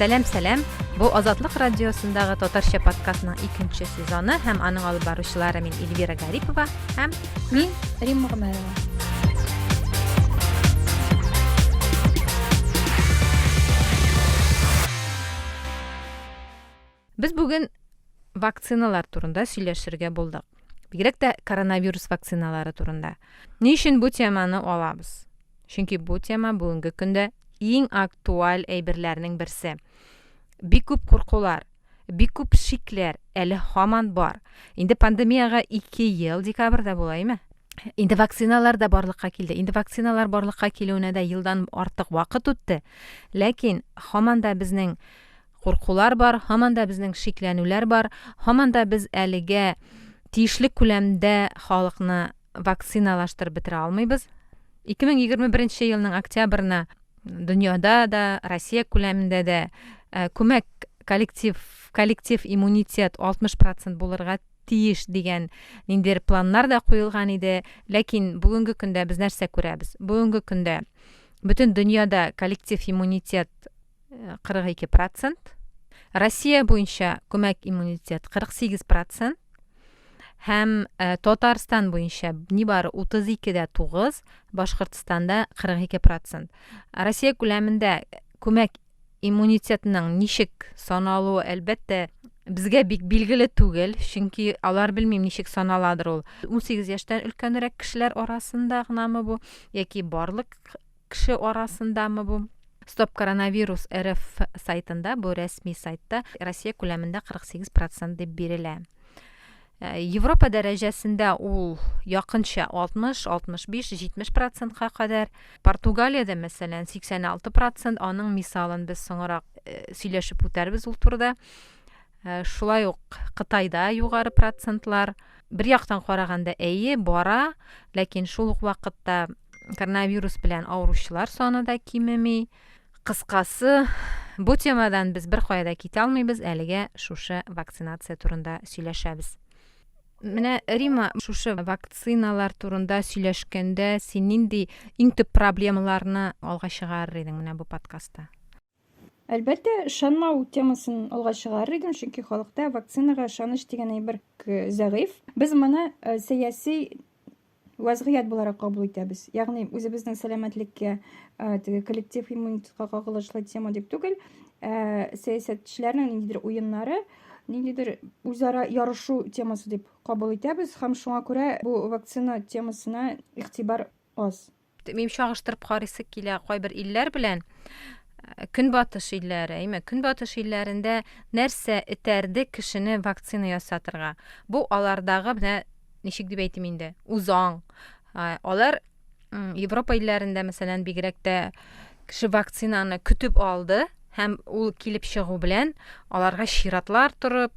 Сәлам, сәлам. Бу Азатлык радиосындагы татарча подкастның икенче сезоны һәм аның алып баручылары мин Эльвира Гарипова һәм мин Римма Гомәрова. Без бүген вакциналар турында сөйләшергә булдык. Бигрәк тә коронавирус вакциналары турында. Ни өчен бу теманы алабыз? Чөнки бу тема бүгенге көндә иң актуаль әйберләрнең берсе. Бик күп куркулар, бик күп шикләр әле һаман бар. Инде пандемиягә 2 ел декабрьдә була, әйме? Инде вакциналар да барлыкка килде. Инде вакциналар барлыкка килүенә дә елдан артык вакыт үтте. Ләкин һаман да безнең Куркулар бар, һаман да безнең шикләнүләр бар, һаман да без әлегә тиешле күләмдә халыкны вакциналаштырып бетерә алмыйбыз. 2021 елның октябренә дөньяда да, Россия күләмендә дә э, күмәк коллектив коллектив иммунитет 60% булырга тиеш дигән ниндидер планнар да куелган иде. Ләкин бүгенге көндә без нәрсә күрәбез? Бүгенге көндә бөтен дөньяда коллектив иммунитет 42 процент. Россия буенча күмәк иммунитет 48 процент. Һәм э, Татарстан буенча нибары 32,9, Башкортстанда 42 процент. Россия күләмендә күмәк иммунитетның ничек саналуы, әлбәттә, безгә бик билгеле түгел, чөнки алар белмим ничек саналадыр ул. 18 яшьтән өлкәнрәк кешеләр арасында гынамы бу яки барлык кеше арасындамы бу? Стоп коронавирус РФ сайтында, бу рәсми сайтта Россия күләмендә 48 процент дип бирелә. Э, Европа дәрәҗәсендә ул якынча 60, 65, 70 процентка кадәр. Португалиядә, мәсәлән, 86 процент, аның мисалын без соңрак э, сөйләшеп үтәрбез ул турыда. Э, шулай ук Кытайда югары процентлар. Бер яктан караганда, әйе, бара, ләкин шул ук вакытта коронавирус белән авыручылар саны да кимеми. Кыскасы, бу темадан без бер кая да китә алмыйбыз, әлегә шушы вакцинация турында сөйләшәбез. Менә, Рима, шушы вакциналар турында сөйләшкәндә, син нинди иң төп проблемаларны алга чыгарыр идең менә бу подкастта? Әлбәттә, ышанмау темасын алга чыгарыр идем, чөнки халыкта вакцинага ышаныч дигән әйбер зәгыйфь. Без моны э, сәяси вазгыять буларак кабул итәбез. Ягъни үзебезнең сәламәтлеккә, э, теге коллектив иммунитетка кагылышлы тема дип түгел, ә сәясәтчеләрнең ниндидер уеннары, ниндидер үзара ярышу темасы дип кабул итәбез һәм шуңа күрә бу вакцина темасына игътибар аз. Минем чагыштырып карыйсы килә кайбер илләр белән. Э, көнбатыш илләре, әйме, көнбатыш илләрендә нәрсә этәрде кешене вакцина ясатырга? Бу алардагы менә ничек дип әйтим инде, үзаң. Э, алар Европа илләрендә, мәсәлән, бигрәк тә кеше вакцинаны көтеп алды, Һәм ул килеп чыгу белән аларга чиратлар торып,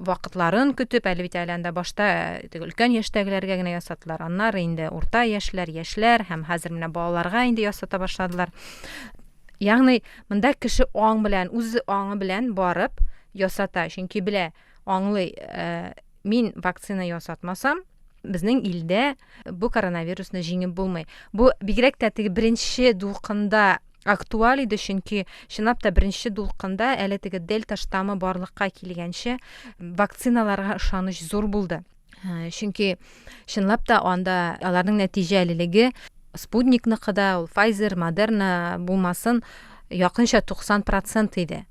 вакытларын көтеп, әле бит әле анда башта э, теге өлкән яшьтәгеләргә генә ясаттылар, аннары инде урта яшьләр, яшьләр һәм хәзер менә балаларга инде ясата башладылар. Ягъни монда кеше аң белән, үз аңы белән барып ясата, чөнки белә, аңлый, э, мин вакцина ясатмасам, безнең илдә бу коронавирусны җиңеп булмый. Бу бигрәк тә теге беренче дулкында актуаль иде, чөнки чынлап та беренче дулкында әле теге дельта штаммы барлыкка килгәнче вакциналарга ышаныч зур булды. Э, чөнки чынлап та анда аларның нәтиҗәлелеге Спутникныкы да, ул Pfizer, Moderna булмасын, якынча 90 процент иде.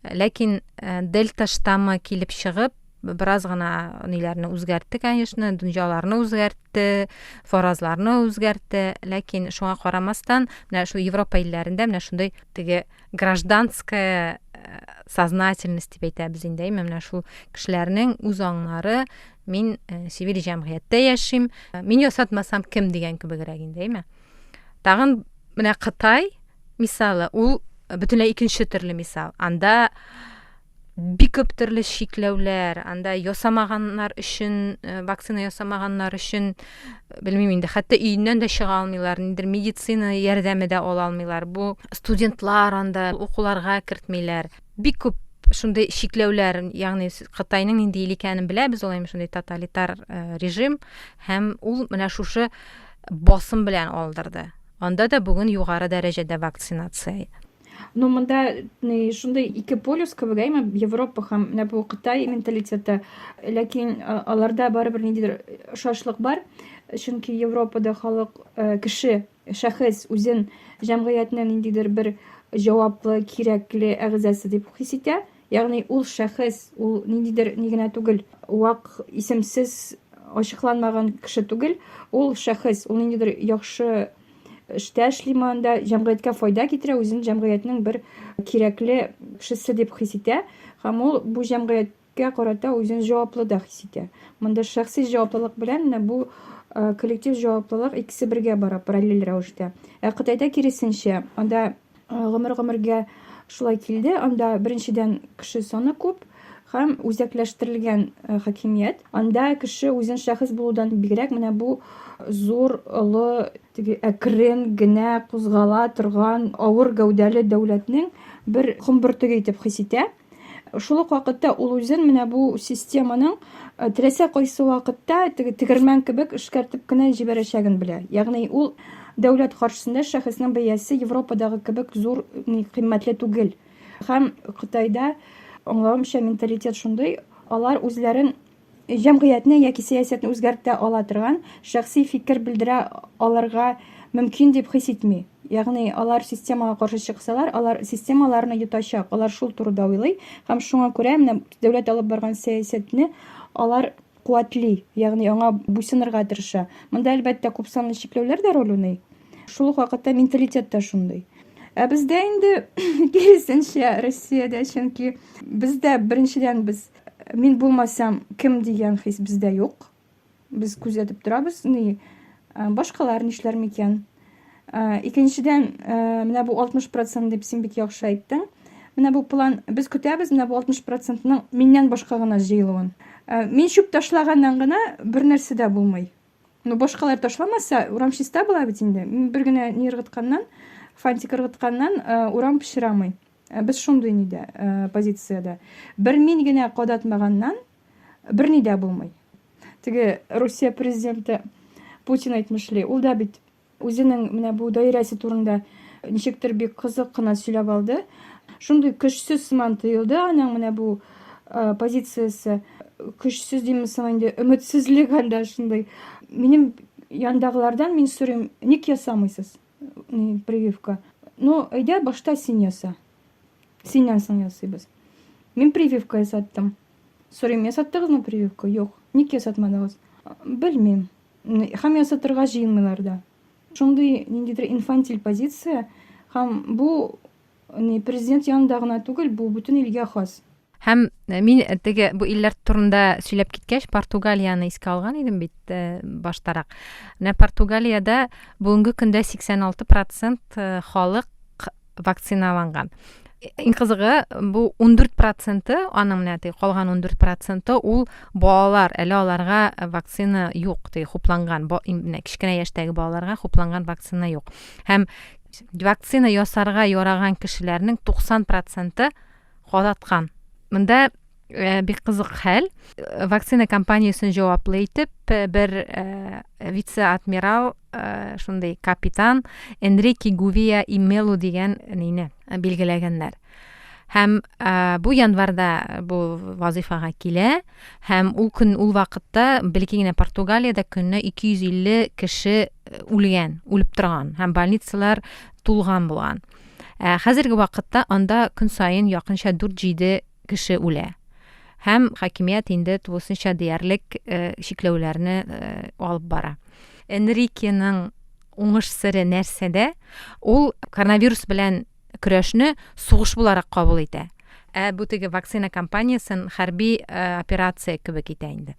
Ләкин э, дельта штаммы килеп чыгып, бераз гына ниләрне үзгәртте, конечно, дөньяларны үзгәртте, фаразларны үзгәртте, ләкин шуңа карамастан, менә шул Европа илләрендә менә шундый теге гражданская э, сознательность дип әйтәбез инде, әйме, менә шул кешеләрнең үз аңнары, мин э, сивил җәмгыятьтә яшим, мин ясатмасам кем дигән кебегрәк инде, әйме. Тагын менә Кытай мисалы, ул бөтенләй икенче төрле мисал. Анда бик күп төрле чикләүләр, анда ясамаганнар өчен, э, вакцина ясамаганнар өчен, э, белмим инде, хәтта өеннән дә чыга алмыйлар, ниндидер медицина ярдәме дә ала алмыйлар. Бу студентлар анда укуларга кертмиләр. Бик күп шундый чикләүләр, ягъни Кытайның нинди ил икәнен беләбез, ул инде шундый тоталитар э, режим һәм ул менә шушы басым белән алдырды. Анда да бүген югары дәрәҗәдә вакцинация. Ну, монда ни, шундый ике полюс кебек, әйме, Европа һәм менә бу Кытай менталитеты. Ләкин аларда барыбер ниндидер ошашлык бар. Чөнки Европада халык, кеше, шәхес үзен җәмгыятьнең ниндидер бер җаваплы, кирәкле әгъзасы дип хис итә. Ягъни ул шәхес, ул ниндидер ни генә түгел, вак, исемсез, ачыкланмаган кеше түгел, ул шәхес, ул ниндидер яхшы эштә эшлиме анда, җәмгыятькә файда китерә, үзен җәмгыятьнең бер кирәкле кешесе дип хис итә һәм ул бу җәмгыятькә карата үзен җаваплы да хис итә. Монда шәхси җаваплылык белән менә бу коллектив җаваплылык икесе бергә бара параллель рәвештә. Ә Кытайда киресенчә, анда Гомер-гомергә шулай килде. Анда беренчедән кеше саны күп һәм үзәкләштерелгән хакимият. Анда кеше үзен шәхес булудан бигрәк менә бу зур, олы, теге әкрен генә кузгала торган авыр гәүдәле дәүләтнең бер ком бөртеге итеп хис итә. Шул ук вакытта ул үзен менә бу системаның э, теләсә кайсы вакытта теге тегермән кебек эшкәртеп кенә җибәрәчәген белә. Ягъни ул дәүләт каршысында шәхеснең бәясе Европадагы кебек зур кыйммәтле түгел. Һәм Кытайда аңлавымча менталитет шундый, алар үзләрен җәмгыятьне яки сәясәтне үзгәртә ала торган шәхси фикер белдерә алырга мөмкин дип хис итми. Ягъни алар системага каршы чыксалар, алар системаларны йотачак. Алар шул турыда уйлый һәм шуңа күрә менә дәүләт алып барган сәясәтне алар куәтли, ягъни аңа буйсынырга тырыша. Монда, әлбәттә, күпсанлы чикләүләр дә роль уйный. Шул ук вакытта менталитет та шундый. Ә бездә инде киресенчә Россиядә, чөнки бездә беренчедән без мин булмасам кем дигән хис бездә юк. Без күзәтеп торабыз, ни башкалар нишләр микән? Икенчедән, менә бу 60% дип син бик яхшы әйттең. Менә бу план без көтәбез, менә бу 60%-ның миннән башка гына җыелуын. Мин чүп ташлаганнан гына бер нәрсә дә булмый. Ну, башкалар ташламаса, урам чиста була бит инде. Мин бер генә ни ыргытканнан, фантик ыргытканнан э, урам пычрамый. Э, без шундый нидә, э, позициядә. Бер мин генә кадатмаганнан бер ни дә булмый. Теге Русия президенты Путин әйтмешли, ул да бит Үзенең менә бу даирәсе турында ничектер бик кызык кына сөйләп алды. Шундый көчсез сыман тоелды аның менә бу э, позициясе. Көчсез димме соң инде, өметсезлек анда шундый. Минем яндагылардан мин сорыйм, ник ясамыйсыз прививка? Ну, әйдә, башта син яса. Синнән соң ясыйбыз. Мин прививка ясаттым. Сорыйм, ясаттыгызмы прививка? Юк. Ник ясатмадыгыз? Белмим. Һәм ясатырга җыенмыйлар да. Шундый ниндидер инфантиль позиция һәм бу ни президент янында гына түгел, бу бөтен илгә хас. Һәм э, мин э, теге бу илләр турында сөйләп киткәч, Португалияне искә алган идем бит э, баштарак. Менә Португалиядә бүгенге көндә 86% халык вакциналанган. Иң кызыгы, бу 14 проценты, аның менә теге калган 14 проценты ул балалар, әле аларга вакцина юк, теге хупланган, менә кечкенә яшьтәге балаларга хупланган вакцина юк. Һәм вакцина ясарга яраган кешеләрнең 90 проценты кадаткан. Монда э, бик кызык хәл. Вакцина кампаниясен җаваплы итеп э, бер э, вице-адмирал шундый капитан Энрике Гувия и Мелу дигән нине билгеләгәннәр. Һәм бу январда бу вазифага килә һәм ул көн ул вакытта бәлки генә Португалиядә көненә 250 кеше үлгән, үлеп торган һәм больницалар тулган булган. Ә хәзерге вакытта анда көн саен якынча 4-7 кеше үлә. Һәм хакимият инде тулысынча диярлек э, чикләүләрне э, алып бара. Энрикеның уңыш сере нәрсәдә? Ул коронавирус белән көрәшне сугыш буларак кабул итә. Ә бу теге вакцина кампаниясен хәрби э, операция кебек итә инде.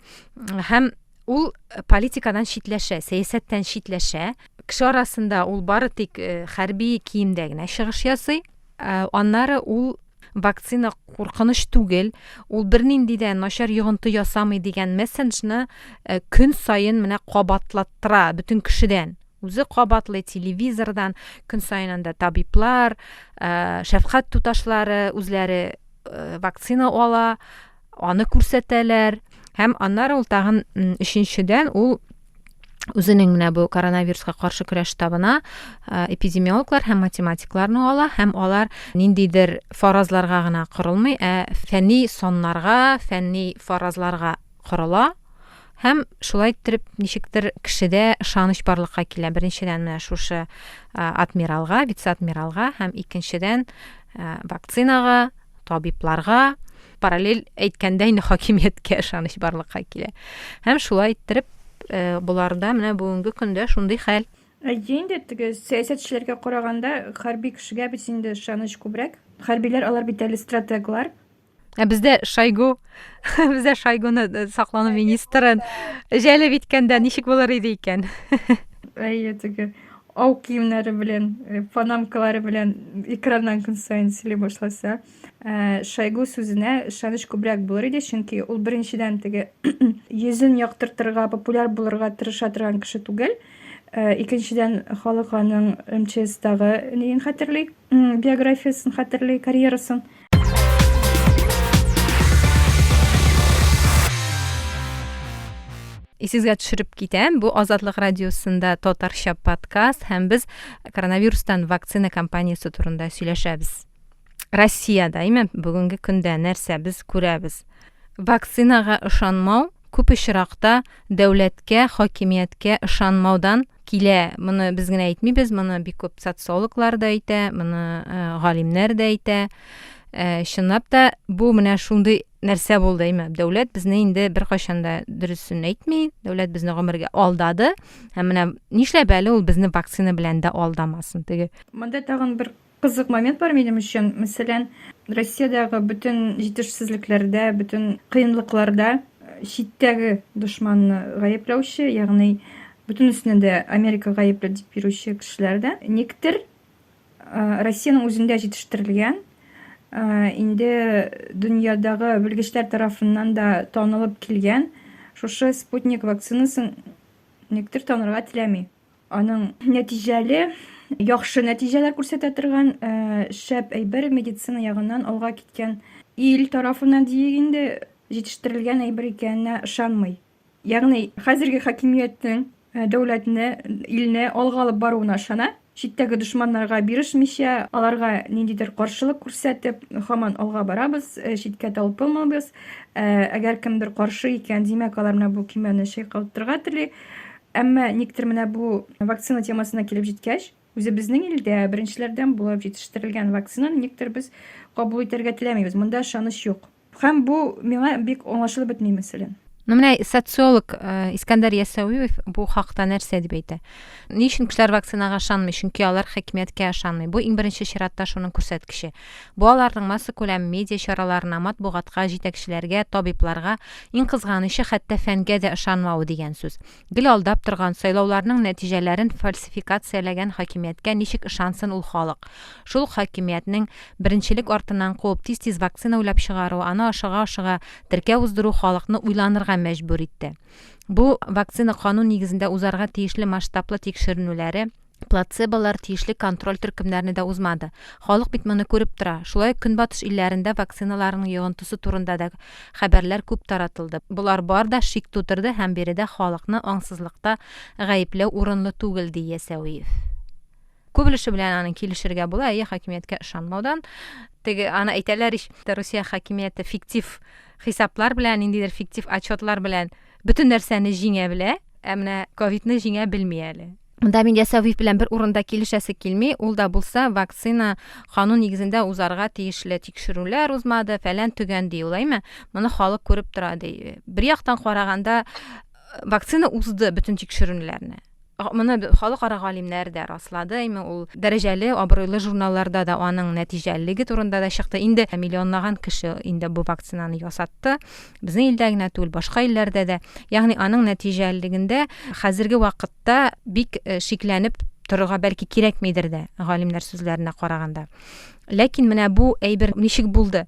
Һәм ул политикадан читләшә, сәясәттән читләшә. Кеше арасында ул бары тик хәрби киемдә генә чыгыш ясый. Аннары ул вакцина куркыныч түгел, ул бернинди дә начар йогынты ясамый дигән месседжны э, көн саен менә кабатлаттыра бөтен кешедән. Үзе кабатлый телевизордан, көн саен анда табиблар, э, шәфкать туташлары үзләре э, вакцина ала, аны күрсәтәләр. Һәм аннары ул тагын өченчедән ул Үзенең менә бу коронавируска каршы көрәш штабына эпидемиологлар һәм математикларны ала һәм алар ниндидер фаразларга гына корылмый, ә фәнни саннарга, фәнни фаразларга корыла. Һәм шулай иттереп ничектер кешедә ышаныч барлыкка килә. Беренчедән менә шушы адмиралга, вице-адмиралга һәм икенчедән вакцинага, табибларга, параллель әйткәндә инде хакимияткә ышаныч барлыкка килә. Һәм шулай иттереп боларда менә бүгенге көндә шундый хәл. Әйе инде, теге сәясәтчеләргә караганда хәрби кешегә бит инде ышаныч күбрәк. Хәрбиләр алар бит әле стратеглар. Ә бездә Шойгу, бездә Шойгуны э, саклану министрын җәлеп иткәндә ничек булыр иде икән? Әйе, теге ау киемнәре белән, э, панамкалары белән экраннан көн саен сөйли башласа, э, Шойгу сүзенә ышаныч күбрәк булыр иде, чөнки ул беренчедән теге йөзен яктыртырга, популяр булырга тырыша торган кеше түгел. Икенчедән, халык аның МЧСтагы ниен хәтерли. Биографиясен хәтерли, карьерасын. Исегезгә төшереп китәм, бу Азатлык радиосында татарча подкаст һәм без коронавирустан вакцина кампаниясе турында сөйләшәбез. Россиядә, әйме, бүгенге көндә нәрсә без күрәбез? Вакцинага ышанмау күп очракта дәүләткә, хакимияткә ышанмаудан килә. Моны без генә әйтмибез, моны бик күп социологлар да әйтә, моны э, галимнәр дә әйтә. Э, чынлап та бу менә шундый нәрсә булды, әйме? Дәүләт безне инде беркайчан да дөресен әйтми, дәүләт безне гомергә алдады. Һәм менә нишләп әле ул безне вакцина белән дә алдамасын теге. Монда тагын бер Кызык момент бар минем өчен. Мәсәлән, Россиядәге бөтен җитешсезлекләрдә, бөтен кыенлыкларда э, читтәге дошманны гаепләүче, ягъни бөтенесенә дә Америка гаепле дип йөрүче кешеләр дә никтер э, Россиянең үзендә җитештерелгән, э, инде дөньядагы белгечләр тарафыннан да танылып килгән шушы Спутник вакцинасын никтер танырга теләми. Аның нәтиҗәле, яхшы нәтиҗәләр күрсәтә торган э, шәп әйбер медицина ягыннан алга киткән ил тарафыннан диек инде җитештерелгән әйбер икәненә ышанмый. Ягъни хәзерге хакимиятнең э, дәүләтне, илне алга алып баруына ышана. Читтәге дошманнарга бирешмичә, аларга ниндидер каршылык күрсәтеп, һаман алга барабыз, э, читкә талпынмабыз. Әгәр кемдер каршы икән, димәк, алар менә бу көймәне чайкалттырырга тели. Әмма никтер менә бу вакцина темасына килеп җиткәч, үзебезнең илдә беренчеләрдән булып җитештерелгән вакцинаны никтер без кабул итәргә теләмибез. Монда ышаныч юк. Һәм бу миңа бик аңлашылып бетми, мәсәлән. Ну, менә социолог э, Искәндәр Ясәвиев бу хакта нәрсә дип әйтә? Ни өчен кешеләр вакцинага ышанмый? Чөнки алар хакимияткә ышанмый. Бу иң беренче чиратта шуның күрсәткече. Бу аларның массакүләм медиа чараларына, матбугатка, җитәкчеләргә, табибларга, иң кызганычы, хәтта фәнгә дә ышанмавы дигән сүз. Гел алдап торган, сайлауларның нәтиҗәләрен фальсификацияләгән хакимияткә ничек ышансын ул халык? Шул ук хакимиятнең беренчелек артыннан куып тиз-тиз вакцина уйлап чыгаруы, аны ашыга-ашыга теркәү уздыру халыкны уйланырга мәҗбүр итте. Бу вакцина канун нигезендә узарга тиешле масштаблы тикшеренүләре, плацеболар тиешле контроль төркемнәрне дә узмады. Халык бит моны күреп тора. Шулай ук Көнбатыш илләрендә вакциналарның йогынтысы турында да хәбәрләр күп таратылды. Болар бар да шик тудырды һәм биредә халыкны аңсызлыкта гаепләү урынлы түгел, ди Ясәвиев. Күп өлеше белән аның килешергә була, әйе, хакимияткә ышанмаудан. Теге аны әйтәләр ич, Русия хакимияте фиктив хисаплар белән, ниндидер фиктив отчетлар белән бөтен нәрсәне җиңә белә, ә менә ковидны җиңә белми әле. Монда мин Ясәвиев белән бер урында килешәсе килми, ул да булса вакцина канун нигезендә узарга тиешле тикшерүләр узмады, фәлән төгән ди ул, әйме? Моны халык күреп тора ди. Бер яктан караганда вакцина узды бөтен тикшерүләрне. Моны халыкара галимнәр дә раслады, әйме ул дәрәҗәле, абруйлы журналларда да аның нәтиҗәлелеге турында да чыкты. Инде миллионлаган кеше инде бу вакцинаны ясатты. Безнең илдә генә түгел, башка илләрдә дә. Ягъни аның нәтиҗәлелегендә хәзерге вакытта бик э, шикләнеп торырга бәлки кирәкмидер дә, галимнәр сүзләренә караганда. Ләкин менә бу әйбер ничек булды?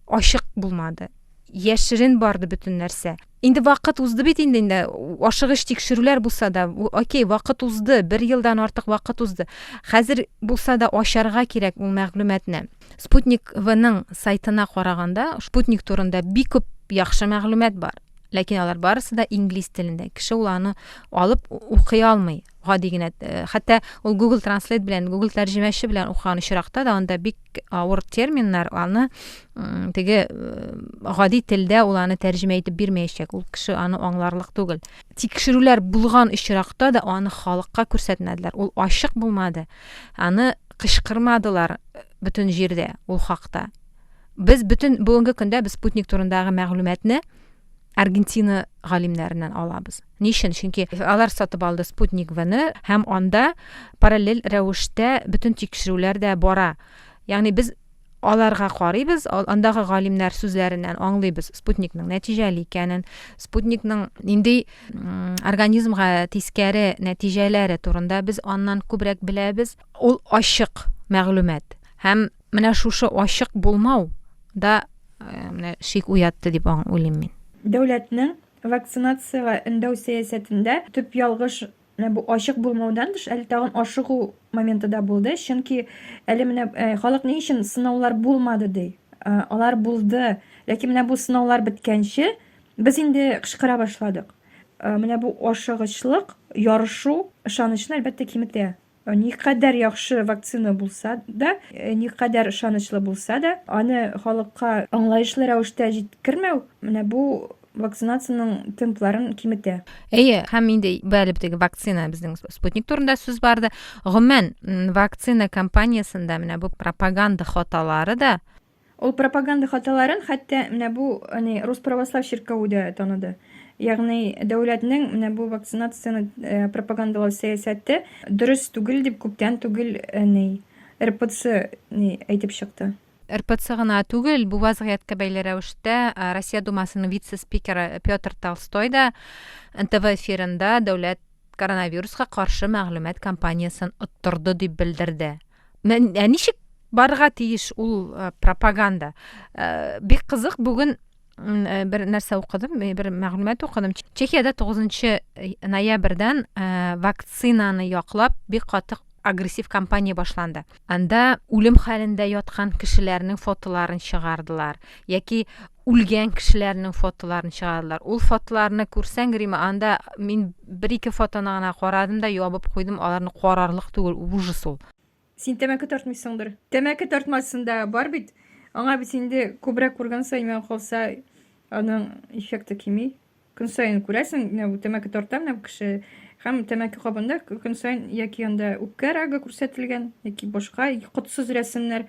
Ачык булмады. Яшерен барды бөтен нәрсә. Инде вакыт узды бит инде, инде ашыгыч тикшерүләр булса да, окей, вакыт узды, бер елдан артык вакыт узды. Хәзер булса да ачарга кирәк ул мәгълүматны. Спутник В-ның сайтына караганда, Спутник турында бик күп яхшы мәгълүмат бар. Ләкин алар барысы да инглиз телендә. Кеше ул аны алып укый алмый. Гади генә. Э, хәтта ул Google Translate белән, Google тәрҗемәче белән укыган очракта да анда бик авыр терминнар, аны теге э, гади телдә ул аны тәрҗемә итеп бирмәячәк. Ул кеше аны аңларлык түгел. Тикшерүләр булган очракта да аны халыкка күрсәтмәделәр. Ул ачык булмады. Аны кычкырмадылар э, бөтен җирдә ул хакта. Без бөтен бүгенге көндә без спутник турындагы мәгълүматны Аргентина галимнәреннән алабыз. Ни өчен? Чөнки алар сатып алды Спутник В-ны һәм анда параллель рәвештә бөтен тикшерүләр дә бара. Ягъни без аларга карыйбыз, андагы галимнәр сүзләреннән аңлыйбыз спутникның нәтиҗәле икәнен, спутникның нинди организмга тискәре нәтиҗәләре турында без аннан күбрәк беләбез. Ул ачык мәгълүмат. Һәм менә шушы ачык булмау да э, менә шик уятты дип уйлыйм мин. Дәүләтнең вакцинациягә өндәү сәясәтендә төп ялгыш менә бу ачык булмаудан тыш әле тагын ашыгу моменты да булды, чөнки әле менә э, халык ни өчен сынаулар булмады ди. Э, алар булды, ләкин менә бу сынаулар беткәнче без инде кычкыра башладык. Менә бу ашыгычлык, ярышу ышанычны әлбәттә киметә. Никадәр яхшы вакцина булса да, никадәр ышанычлы булса да, аны халыкка аңлаешлы рәвештә җиткермәү, менә бу вакцинациянең темпларын киметә. Әйе, һәм инде бәле теге вакцина безнең спутник турында сүз барды. Гомумән, вакцина кампаниясендә менә бу пропаганда хаталары да Ул пропаганда хаталарын хәтта менә бу ни Рус православ чиркәве дә таныды. Ягъни дәүләтнең менә бу вакцинацияне э, пропагандалау сәясәте дөрес түгел дип күптән түгел э, ни РПЦ ни әйтеп чыкты. РПЦ гына түгел, бу вазгыятькә бәйле рәвештә э, Россия Думасының вице-спикеры Петр Толстой да НТВ эфирында дәүләт коронавируска каршы мәгълүмат кампаниясен оттырды дип белдерде. Ә ничек барырга тиеш ул э, пропаганда? Э, бик кызык, бүген э, бер нәрсә укыдым, бер мәгълүмат укыдым. Чехиядә 9 ноябрьдән вакцинаны яклап бик каты агрессив кампания башланды. Анда үлем хәлендә яткан кешеләрнең фотоларын чыгардылар яки үлгән кешеләрнең фотоларын чыгардылар. Ул фотоларны күрсәң, Рима, анда мин бер-ике фотоны гына карадым да ябып куйдым, аларны карарлык түгел, ужас ул. Син тәмәке тартмыйсыңдыр. Тәмәке тартмасын да бар бит. Аңа бит инде күбрәк күргән саен, миңа калса, аның эффекты кими. Көн саен күрәсең, менә бу тәмәке тарта менә бу кеше. Һәм тәмәке кабында көн саен яки анда үпкә рагы күрсәтелгән, яки башка котсыз рәсемнәр.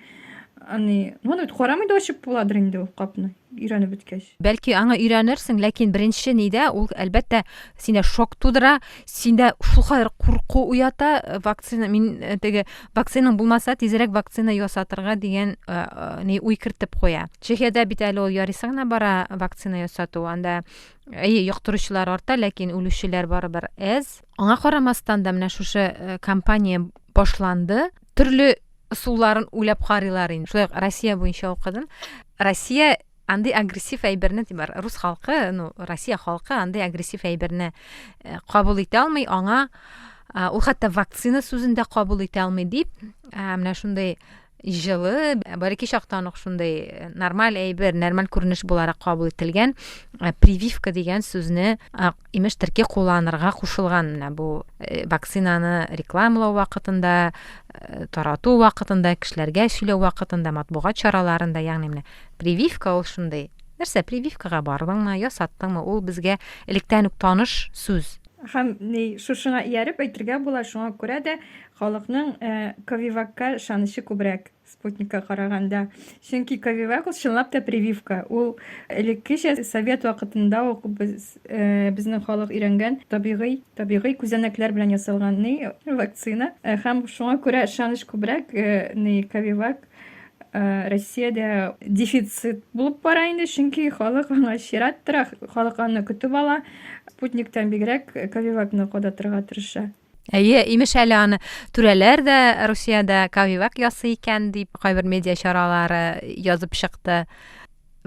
Аны, ну, аны бит карамый да ачып буладыр инде ул капны, өйрәнеп беткәч. Бәлки аңа өйрәнерсең, ләкин беренче нидә ул, әлбәттә, синдә шок тудыра, синдә шулкадәр курку уята э, вакцина, мин э, теге вакцинаң булмаса, тизрәк вакцина ясатырга дигән э, ни уй кертеп куя. Чехиядә бит әле ул ярыйсы гына бара вакцина ясату. Анда әйе, йоктыручылар арта, ләкин үлүчеләр барыбер әз. Аңа карамастан да менә шушы э, кампания башланды. Төрле ысулларын уйлап карыйлар инде. Шулай ук Россия буенча укыдым. Россия андый агрессив әйберне бар рус халкы ну Россия халкы андый агрессив әйберне э, кабул итә алмый аңа э, ул хәтта вакцина сүзен дә кабул итә алмый дип менә шундый җылы, бәләкәй чактан ук шундый э, нормаль әйбер, нормаль күренеш буларак кабул ителгән э, прививка дигән сүзне э, имештер ки кулланырга кушылган менә бу вакцинаны рекламалау вакытында, тарату вакытында, кешеләргә сөйләү вакытында, матбугат чараларында, ягъни менә прививка ул шундый нәрсә, прививкага бардыңмы, ясаттыңмы, ул безгә электән үк таныш сүз. Һәм ни, шушыңа ияреп әйтергә була, шуңа күрә дә халыкның КовиВакка ышанычы күбрәк спутникка караганда. Чөнки КовиВак ул чынлап та прививка. Ул элеккечә совет вакытында ук без безнең халык өйрәнгән табигый табигый күзәнәкләр белән ясалган ни вакцина. Һәм шуңа күрә ышаныч күбрәк ни КовиВак Россиядә дефицит булып бара инде, чөнки халык аңа чират тора, халык аны көтеп ала. Спутниктан бигрәк Ковивакны кадатырга тырыша. Әйе, имеш әле аны түрәләр дә Русиядә Ковивак ясый икән дип кайбер медиа чаралары язып чыкты.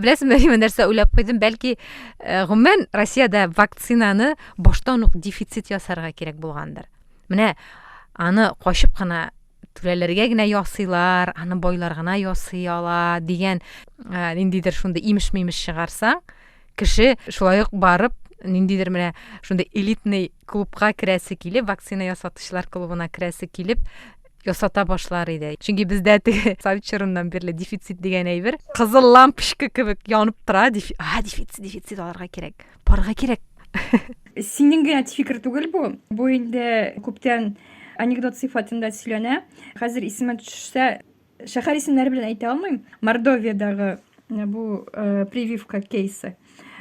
Беләсеңме, мин нәрсә уйлап куйдым, бәлки э, гомумән Россиядә вакцинаны баштан ук дефицит ясарга кирәк булгандыр. Менә аны качып кына түрәләргә генә ясыйлар, аны байлар гына ясый ала дигән ниндидер шундый имеш-мимеш чыгарсаң, Кеше шулай ук барып, ниндидер менә шундый элитный клубка керәсе килеп, вакцина ясатучылар клубына керәсе килеп, ясата башлар иде. Чөнки бездә теге совет чорыннан бирле дефицит дигән әйбер кызыл лампочка кебек янып тора. Дефи а, дефицит, дефицит алырга кирәк. Барырга кирәк. Синең генә фикер түгел бу. Бу инде күптән анекдот сыйфатында сөйләнә. Хәзер исемә төшсә, шәһәр исемнәре белән әйтә алмыйм. Мордовиядагы бу прививка кейсы.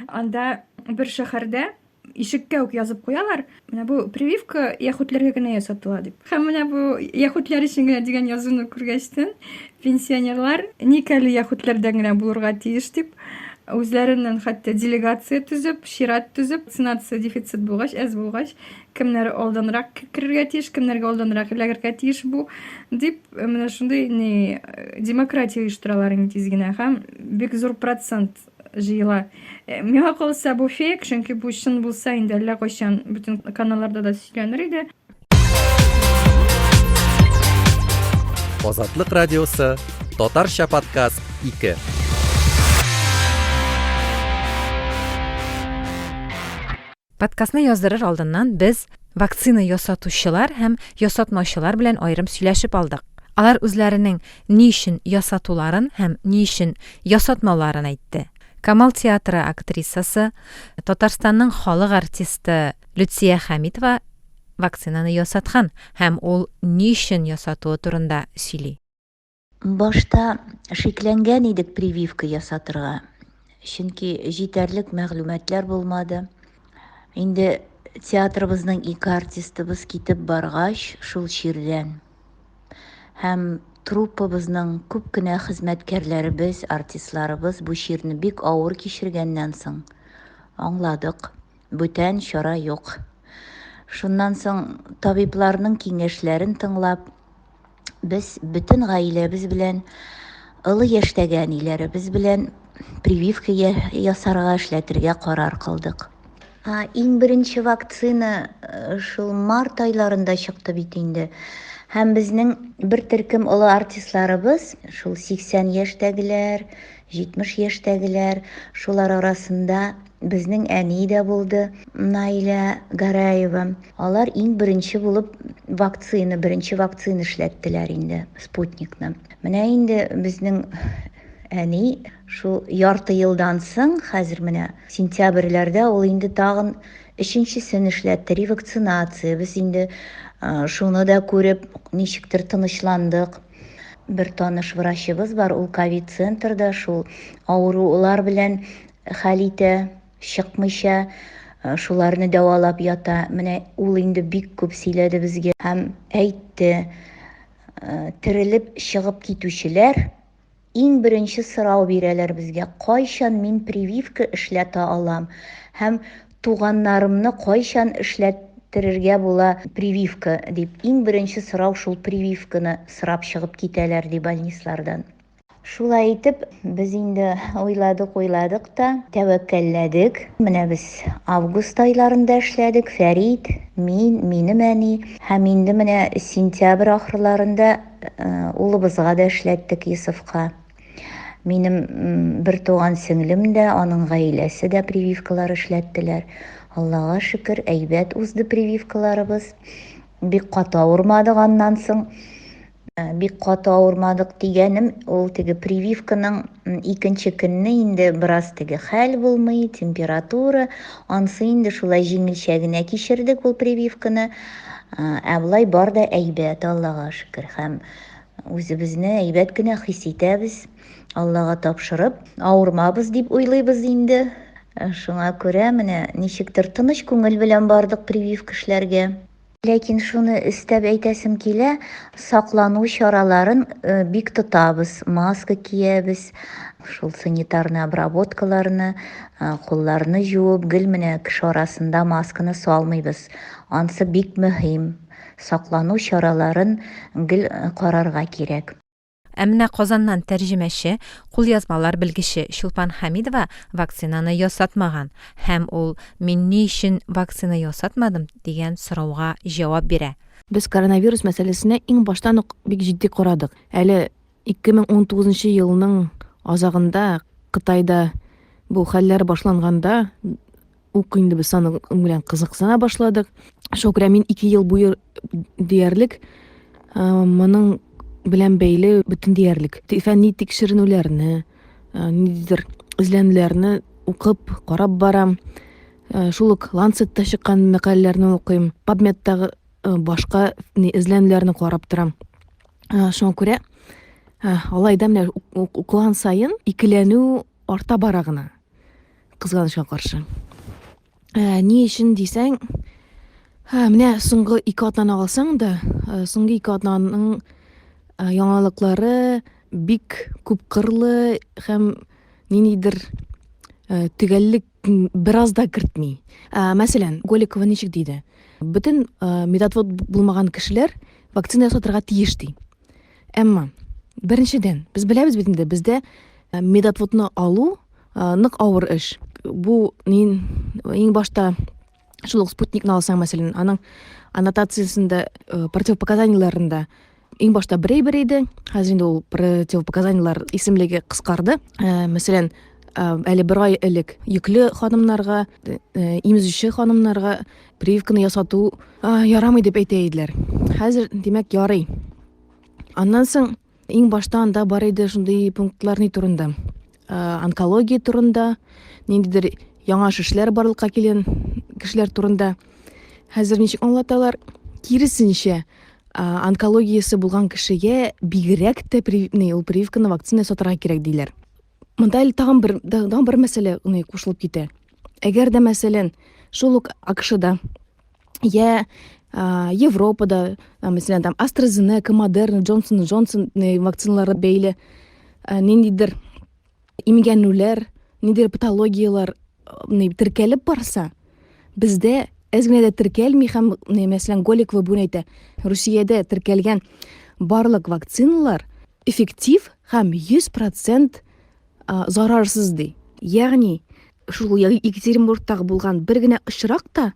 Анда бер шәһәрдә ишеккә үк язып куялар, менә бу прививка яһүдләргә генә ясатыла дип. Һәм менә бу яһүдләр өчен генә дигән язуны күргәчтен, пенсионерлар ник әле яһүдләрдән генә булырга тиеш дип, үзләреннән хәтта делегация төзеп, чират төзеп, вакцинация дефицит булгач, әз булгач, кемнәр алданрак керергә тиеш, кемнәргә алданрак эләгергә тиеш бу дип, менә шундый ни демократия оештыралар инде тиз генә һәм бик зур процент җыела. Э, миңа калса бу фейк, чөнки бу чын булса инде әллә кайчан бөтен каналларда да сөйләнер иде. Азатлык радиосы, татарча подкаст 2. Подкастны яздырыр алдыннан без вакцина ясатучылар һәм ясатмаучылар белән аерым сөйләшеп алдык. Алар үзләренең ни өчен ясатуларын һәм ни өчен ясатмауларын әйтте. Камал театры актрисасы, Татарстанның халык артисты Люция Хәмитова вакцинаны ясаткан һәм ул ни өчен ясатуы турында сөйли. Башта шикләнгән идек прививка ясатырга, чөнки җитәрлек мәгълүматлар булмады. Инде театрыбызның ике артистыбыз китеп баргач шул чирдән һәм труппабызның күп кенә хезмәткәрләребез, артистларыбыз бу чирне бик авыр кичергәннән соң, аңладык, бүтән чара юк. Шуннан соң табибларның киңәшләрен тыңлап, Без бөтен гаиләбез белән, олы яшьтәге әниләребез белән прививка ясарга, эшләтергә карар кылдык. Иң беренче вакцина э, шул март айларында чыкты бит инде. Һәм безнең бер төркем олы артистларыбыз, шул 80 яшьтәгеләр, 70 яшьтәгеләр, шулар арасында безнең әни дә булды, Наилә Гарәева. Алар иң беренче булып вакцина, беренче вакцина эшләттеләр инде, спутникны. Менә инде безнең әни шул ярты елдан соң, хәзер менә сентябрьләрдә ул инде тагын өченчесен эшләтте, ревакцинация. Без инде шуны да күреп, ничектер тынычландык. Бер таныш врачыбыз бар, ул ковид-центрда шул авырулар белән хәл итә. Чыкмыйча, шуларны дәвалап ята. Менә ул инде бик күп сөйләде безгә һәм әйтте, терелеп чыгып китүчеләр иң беренче сорау бирәләр безгә, кайчан мин прививка эшләтә алам һәм туганнарымны кайчан эшләттерергә була прививка дип. Иң беренче сорау шул прививканы сорап чыгып китәләр, ди больницлардан. Шулай итеп, без инде уйладык-уйладык та, тәвәккәлләдек. Менә без август айларында эшләдек, Фәрит, мин, минем әни. Һәм инде менә сентябрь ахырларында э, улыбызга да эшләттек Йосыфка. Минем бертуган сеңлем дә, аның гаиләсе дә прививкалар эшләттеләр. Аллага шөкер, әйбәт узды прививкаларыбыз. Бик каты авырмадык аннан соң. Э, бик каты авырмадык дигәнем, ул теге прививканың икенче көнне инде бераз теге хәл булмый, температура, ансы инде шулай җиңелчә генә кичердек ул прививканы. Э, ә болай бар да әйбәт, Аллага шөкер. Һәм үзебезне әйбәт кенә хис итәбез. Аллага тапшырып, авырмабыз дип уйлыйбыз инде. Э, шуңа күрә менә ничектер тыныч күңел белән бардык прививка эшләргә. Ләкин шуны өстәп әйтәсем килә, саклану чараларын э, бик тотабыз, маска киябез, шул санитарный обработкаларны, э, кулларны җуып, гел менә кеше арасында масканы салмыйбыз. Ансы бик мөһим. Саклану чараларын гел э, карарга кирәк. Ә менә Казаннан тәрҗемәче, кулъязмалар белгече Чулпан Хәмидова вакцинаны ясатмаган һәм ул Мин ни өчен вакцина ясатмадым? дигән сорауга җавап бирә. Без коронавирус мәсьәләсенә иң баштан ук бик җитди карадык. Әле 2019 елның азагында Кытайда Бу хәлләр башланганда ук инде без аның белән кызыксына башладык. Шуңа күрә мин 2 ел буе диярлек моның белән бәйле бөтен диярлек фәнни тикшеренүләрне, ниндидер эзләнүләрне укып, карап барам. Шул ук Lancetта чыккан мәкаләләрне укыйм, PubMedтагы башка эзләнүләрне карап торам. Шуңа күрә алай да менә укыган саен икеләнү арта бара гына. Кызганычка каршы. Ә, ни өчен дисәң, ә, менә соңгы ике атнаны алсаң да, ә, соңгы ике атнаның ә, яңалыклары бик күпкырлы һәм ниндидер ә, төгәллек бераз да кертми. Ә, мәсәлән, Голикова ничек диде? Бөтен ә, медотвод булмаган кешеләр вакцина ясатырга тиеш ди. Әмма, беренчедән, без беләбез бит инде, бездә э, медотводны алу э, нык авыр эш. Бу мин иң башта шул ук спутникны алсаң, мәсәлән, аның аннотациясендә, э, противопоказаниеләрендә иң башта бер әйбер иде, хәзер инде ул противопоказаниеләр исемлеге кыскарды. Мәсәлән, әле бер ай элек йөкле ханымнарга, имезүче ханымнарга прививканы ясату ярамый дип әйтә иделәр. Хәзер, димәк, ярый. Аннан соң иң башта анда бар иде шундый пунктлар ни турында? Онкология турында, ниндидер яңа шешләр барлыкка килгән кешеләр турында. Хәзер ничек аңлаталар? Киресенчә, онкологиясе булган кешегә бигрәк тә ул прививканы вакцина ясатырга кирәк диләр. Монда әле тагын бер тагын бер мәсьәлә кушылып китә. Әгәр дә мәсәлән, шул ук АКШда я Европада, мәсәлән, там AstraZeneca, Moderna, Johnson Johnson вакциналары бәйле ниндидер имгәнүләр, ниндидер патологияләр теркәлеп барса, бездә әз генә дә теркәлми һәм, мәсәлән, Голикова бүген әйтә, Русиядә теркәлгән барлык вакциналар эффектив һәм 100% зарарсыз ди. Ягъни, шул Екатеринбургтагы булган бер генә очрак та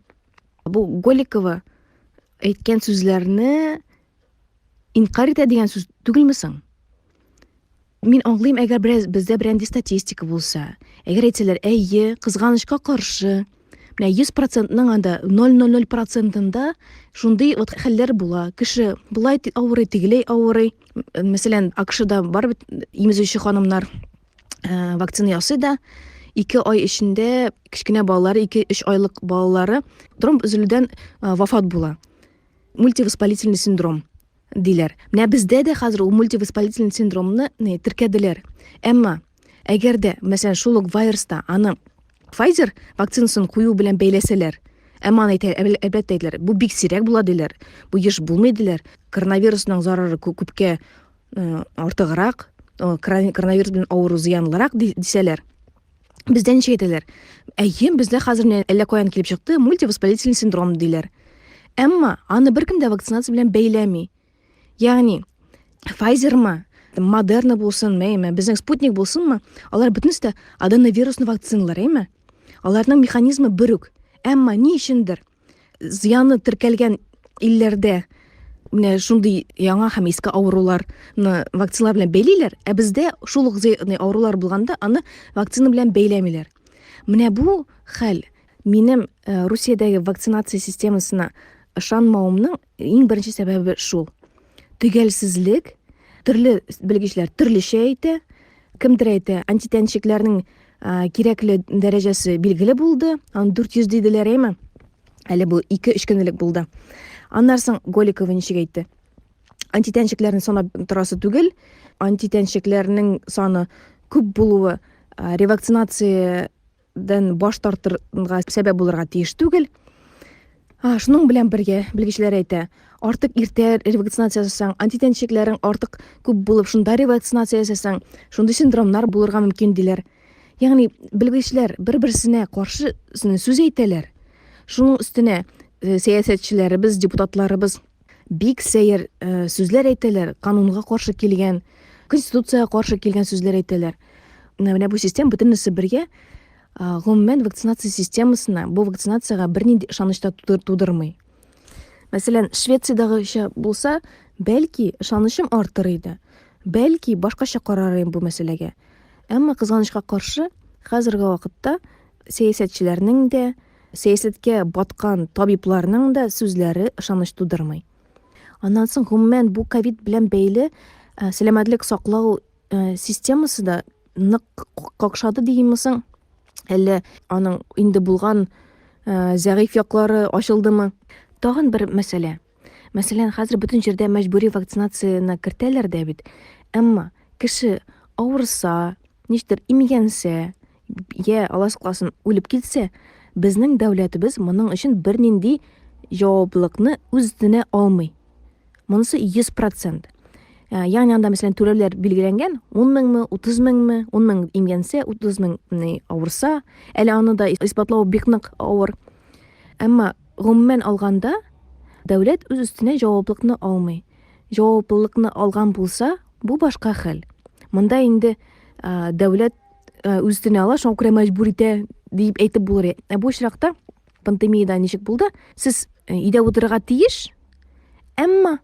бу Голикова әйткән сүзләрне инкарь итә дигән сүз түгелме соң? Мин аңлыйм, әгәр бераз бездә берәнди статистика булса, әгәр әйтсәләр, әйе, кызганычка каршы, менә 100 процентның анда 0,00 процентында шундый вот хәлләр була. Кеше болай авырый, тегеләй авырый. Мәсәлән, АКШда бар бит имезүче ханымнар э, вакцина ясый да, ике ай эчендә кечкенә балалары, ике-өч айлык балалары тромб өзелүдән э, вафат була. Мультивоспалительный синдром диләр. Менә бездә дә хәзер ул мультивоспалительный синдромны не, теркәделәр. Әмма әгәр дә, мәсәлән, шул ук вируста аны Pfizer вакцинасын кую белән бәйләсәләр, әмма аны әйтә, әлбәттә әйтәләр, бу бик сирәк була диләр, бу еш булмый диләр. Коронавирусның зарары күпкә э, артыграк, коронавирус белән авыру зыянлырак дисәләр, Бездә ничек әйтәләр? Әйе, бездә хәзер менә әллә каян килеп чыкты, мультивоспалительный синдром диләр. Әмма аны беркем дә вакцинация белән бәйләми. Ягъни, Pfizer-мы, Moderna булсынмы, әйме, безнең Спутник булсынмы, алар бөтенесе дә аденовирусный вакциналар, әйме? Аларның механизмы бер үк. Әмма ни өчендер зыяны теркәлгән илләрдә менә шундый яңа һәм иске авыруларны вакциналар белән бәйлиләр, ә бездә шул ук авырулар булганда аны вакцина белән бәйләмиләр. Менә бу хәл минем э, Русиядәге вакцинация системасына ышанмавымның иң беренче сәбәбе шул. Төгәлсезлек, төрле белгечләр төрлечә әйтә, кемдер әйтә, антитәнчекләрнең кирәкле дәрәҗәсе билгеле булды, аны 400 диделәр, әйме? Әле бу 2-3 көн элек булды. Аннан соң Голикова ничек әйтте? Антитәнчекләрне санап торасы түгел, антитәнчекләрнең саны күп булуы ревакцинация дән баш тартырга сәбәп булырга тиеш түгел. Шуның белән бергә белгечләр әйтә, артык иртә ревакцинация ясасаң, антитәнчекләрең артык күп булып, шунда ревакцинация ясасаң, шундый синдромнар булырга мөмкин диләр. Ягъни белгечләр бер-берсенә каршы сүз әйтәләр. Шуның өстенә э, сәясәтчеләребез, депутатларыбыз бик сәер э, сүзләр әйтәләр, канунга каршы килгән, конституциягә каршы килгән сүзләр әйтәләр. Менә бу система бөтенесе бергә гомумән вакцинация системасына, бу вакцинациягә бернинди ышаныч та тудырмый. Мәсәлән, Швециядагыча булса, бәлки, ышанычым артыр иде. Бәлки, башкача карар идем бу мәсьәләгә. Әмма кызганычка каршы, Хәзерге вакытта сәясәтчеләрнең дә, сәясәткә баткан табибларның да сүзләре ышаныч тудырмый. Аннан соң, гомумән, бу ковид белән бәйле э, сәламәтлек саклау э, системасы да нык какшады дигәнме соң? Әллә аның инде булган э, зәгыйфь яклары ачылдымы? Тагын бер мәсьәлә. Мәсәлән, хәзер бөтен җирдә мәҗбүри вакцинацияне кертәләр дә бит. Әмма кеше авырса, ничектер имгәнсә, я Алла сакласын, үлеп китсә, безнең дәүләтебез моның өчен бернинди җаваплылыкны үз өстенә алмый. Монысы 100%. Э, ягъни анда, мәсәлән, түләүләр билгеләнгән, 10 меңме, 30 меңме, 10 мең имгәнсә, 30 мең авырса, әле аны да исбатлау бик нык авыр. Әмма гомумән алганда, дәүләт үз өстенә җаваплылыкны алмый. Җаваплылыкны алган булса, бу башка хәл. Монда инде э, дәүләт э, үз өстенә ала, шуңа күрә мәҗбүр итә дип әйтеп булыр. Ә бу очракта пандемиядә ничек булды? Сез э, өйдә утырырга тиеш, әмма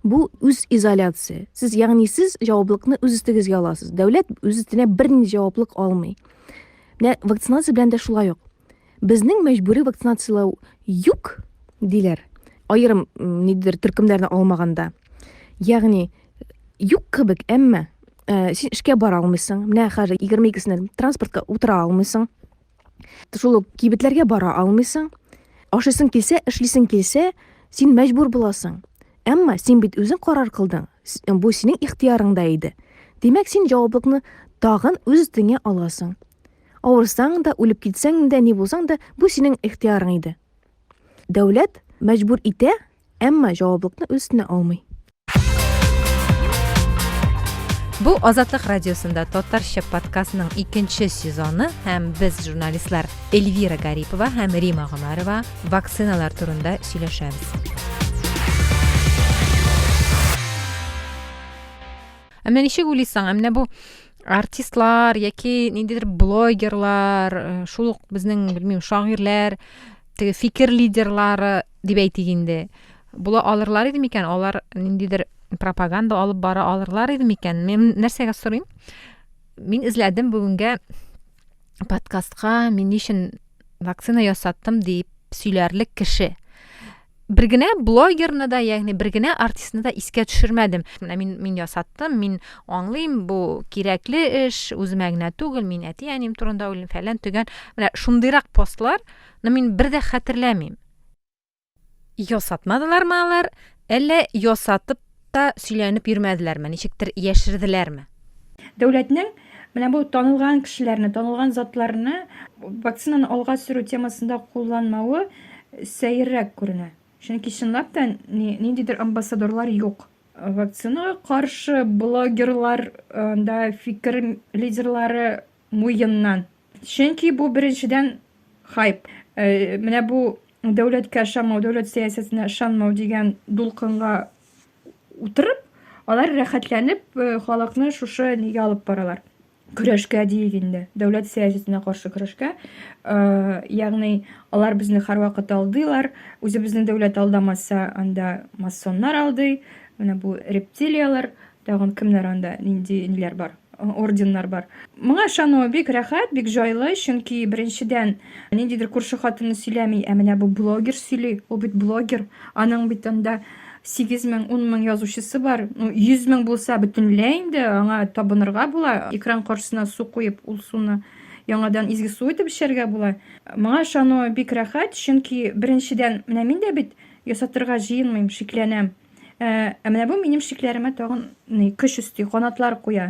бу үз изоляция. Сез, ягъни сез җаваплылыкны үз өстегезгә аласыз. Дәүләт үз өстенә бернинди җаваплылык алмый. Менә вакцинация белән дә шулай ук. Безнең мәҗбүри вакцинацияләү юк, диләр. Аерым ниндидер төркемнәрне алмаганда. Ягъни юк кебек, әмма э, син эшкә бара алмыйсың. Менә хәзер 22-сенә транспортка утыра алмыйсың. Шул ук кибетләргә бара алмыйсың. Ашыйсың килсә, эшлисең килсә, син мәҗбүр буласың. Әмма син бит үзең карар кылдың. Бу синең ихтыярыңда иде. Димәк, син җаваплылыкны тагын үз өстеңә аласың. Авырсаң да, үлеп китсәң дә, ни булсаң да, бу синең ихтыярың иде. Дәүләт мәҗбүр итә, әмма җаваплылыкны үз өстенә алмый. Бу Азатлык радиосында татарча подкастның икенче сезоны һәм без журналистлар Эльвира Гарипова һәм Рима Гомәрова вакциналар турында сөйләшәбез. Ә менә ничек уйлыйсың, ә менә бу артистлар яки ниндидер блогерлар, э, шул ук безнең, белмим, шагыйрьләр, теге фикер лидерлары дип әйтик инде, була алырлар иде микән? Алар ниндидер пропаганда алып бара алырлар иде микән? Мин нәрсәгә сорыйм? Мин эзләдем бүгенгә подкастка мин ни өчен вакцина ясаттым дип сөйләрлек кеше. Бер генә блогерны да, ягъни бер генә артистны да искә төшермәдем. Менә мин мин ясаттым, мин аңлыйм, бу кирәкле эш, үземә генә түгел, мин әти-әнием турында уйлыйм, фәлән төгән. Менә шундыйрак постларны мин бер дә хәтерләмим. Ясатмадылармы алар, әллә ясатып та сөйләнеп йөрмәделәрме, ничектер яшерделәрме? Дәүләтнең менә бу танылган кешеләрне, танылган затларны вакцинаны алга сөрү темасында кулланмавы сәеррәк күренә. Чөнки чынлап та ниндидер амбассадорлар юк. Вакцинага каршы блогерлар, анда фикер лидерлары муеннан. Чөнки бу беренчедән хайп. Э, менә бу дәүләткә ышанмау, дәүләт сәясәтенә ышанмау дигән дулкынга утырып, алар рәхәтләнеп э, халыкны шушы нигә алып баралар. Көрәшкә диек инде, дәүләт сәясәтенә каршы көрәшкә. Э, ягъни алар безне һәрвакыт алдыйлар. Үзебезнең дәүләт алдамаса, анда масоннар алдый. Менә бу рептилияләр, тагын кемнәр анда, нинди ниләр бар? орденнар бар. Моңа ышану бик рәхәт, бик җайлы, чөнки беренчедән, ниндидер күрше хатыны сөйләми, ә менә бу блогер сөйли, ул бит блогер, аның бит анда 8 мең, 10 мең язучысы бар, ну, 100 мең булса бөтенләй инде аңа табынырга була, экран каршысына су куеп, ул суны яңадан изге су итеп эчәргә була. Моңа ышану бик рәхәт, чөнки беренчедән, менә мин дә бит ясатырга җыенмыйм, шикләнәм. Ә, ә менә бу минем шикләремә тагын ни, көч өсти, канатлар куя.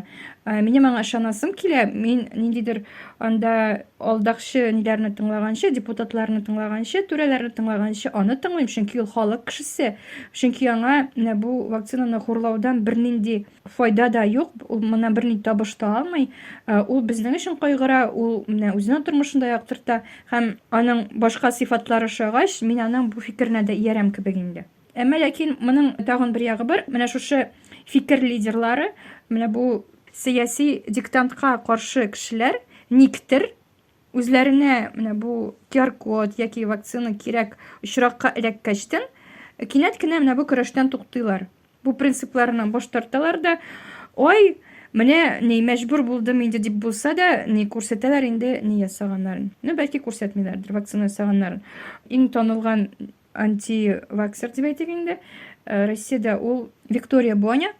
Ә, минем аңа ышанасым килә. Мин ниндидер анда алдакчы ниләрне тыңлаганчы, депутатларны тыңлаганчы, түрәләрне тыңлаганчы аны тыңлыйм, чөнки ул халык кешесе. Чөнки аңа менә бу вакцинаны хурлаудан бернинди файда да юк, ул моннан бернинди табыш та алмый. Ә, ул безнең өчен кайгыра, ул менә үзенең тормышын да яктырта һәм аның башка сыйфатлары ошагач, мин аның бу фикеренә дә иярәм кебек инде. Әмма ләкин моның тагын бер ягы бар. Менә шушы фикер лидерлары, менә бу сәяси диктантка каршы кешеләр никтер үзләренә менә бу QR-код яки вакцина кирәк очракка эләккәчтен, кинәт кенә менә бу көрәштән туктыйлар. Бу принципларыннан баш тарталар да, ой, Менә ни мәҗбүр булдым инде дип булса да, ни күрсәтәләр инде ни ясаганнарын. Ну, бәлки күрсәтмиләрдер вакцина ясаганнарын. Иң танылган антиваксер дип әйтик инде, э, Россиядә ул Виктория Боня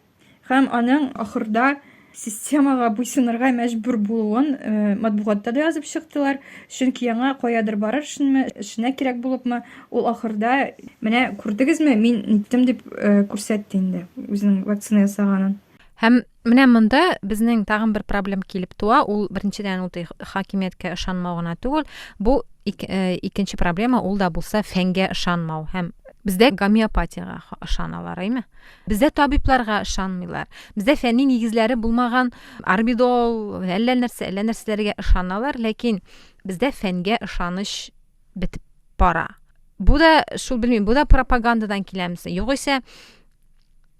һәм аның ахырда системага буйсынырга мәҗбүр булуын э, матбугатта да язып чыктылар. Чөнки яңа каядыр барыр өченме, эшенә кирәк булыпмы, ул ахырда менә күрдегезме, мин ниттем дип э, күрсәтте инде үзенең вакцина ясаганын. Һәм менә монда безнең тагын бер проблем килеп туа. Ул беренчедән ул хакимияткә ышанмау гына түгел. Бу ик, э, икенче проблема ул да булса фәнгә ышанмау һәм бездә гомеопатиягә ышаналар, әйме? Бездә табибларга ышанмыйлар. Бездә фәнни нигезләре булмаган арбидол, әллә нәрсә, әллә нәрсәләргә ышаналар, ләкин бездә фәнгә ышаныч бетеп бара. Бу да шул белмим, бу да пропагандадан киләме? Югыйсә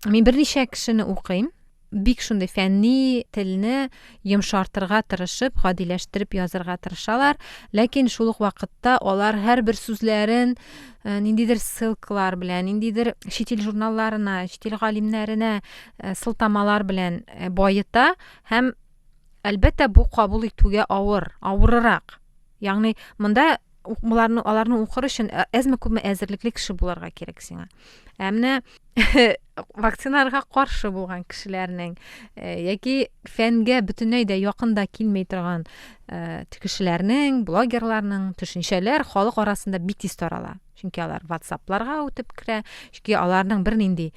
мин берничә кешене укыйм, бик шундый фәнни телне йомшартырга тырышып, гадиләштереп язырга тырышалар, ләкин шул ук вакытта алар һәрбер сүзләрен э, ниндидер ссылкалар белән, ниндидер чит ил журналларына, чит ил галимнәренә э, сылтамалар белән э, баета һәм әлбәттә бу кабул итүгә авыр, авырырак. Ягъни монда боларны аларны укыр өчен әзме күпме әзерлекле кеше булырга кирәк сиңа. Ә менә вакциналарга каршы булган кешеләрнең э, яки фәнгә бөтенләй дә якын да килмей торган э, кешеләрнең, блогерларның төшенчәләр халык арасында бик тиз тарала. Чөнки алар WhatsApp-ларга үтеп керә, чөнки аларның бернинди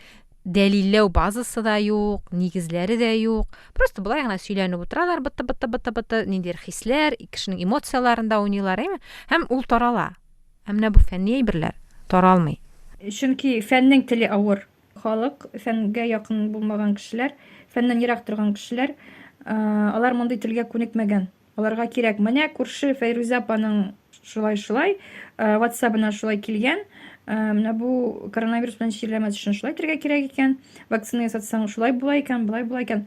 дәлилләү базасы да юк, нигезләре дә юк. Просто болай гына сөйләнеп утыралар, быты быты быты быты, ниндидер хисләр, кешенең эмоцияләрен дә уйныйлар, әйме? Һәм ул тарала. Ә менә бу фәнни әйберләр таралмый. Чөнки фәннең теле авыр. Халык, фәнгә якын булмаган кешеләр, фәннән ерак торган кешеләр, алар мондый телгә күнекмәгән. Аларга кирәк. Менә күрше Фәйрүзә апаның шулай-шулай, WhatsApp-ына шулай килгән. Менә бу коронавирус белән чирләмәс өчен шулай итәргә кирәк икән. Вакцина ясатсаң, шулай була икән, болай була икән.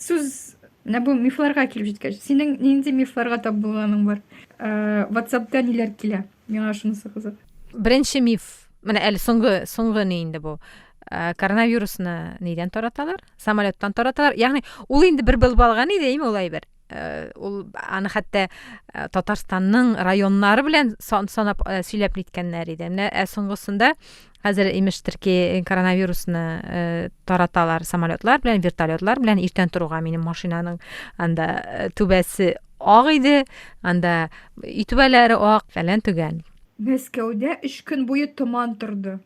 Сүз менә бу мифларга килеп җиткәч, синең нинди мифларга тап булганың бар? WhatsApp-та ниләр килә? Миңа шунысы кызык. Беренче миф, менә әле соңгы, соңгы ни инде бу. Коронавирусны нидән тараталар? Самолеттан тараталар. Ягъни ул инде бер белеп алган иде, әйме ул әйбер. Э, ул аны хәтта э, Татарстанның районнары белән санап э, сөйләп ниткәннәр иде. Менә ә соңгысында хәзер имештер ки коронавирусны тараталар самолетлар белән, вертолетлар белән. Иртән торуга минем машинаның анда түбәсе ак иде, анда өй түбәләре ак, фәлән төгән. Мәскәүдә өч көн буе томан торды.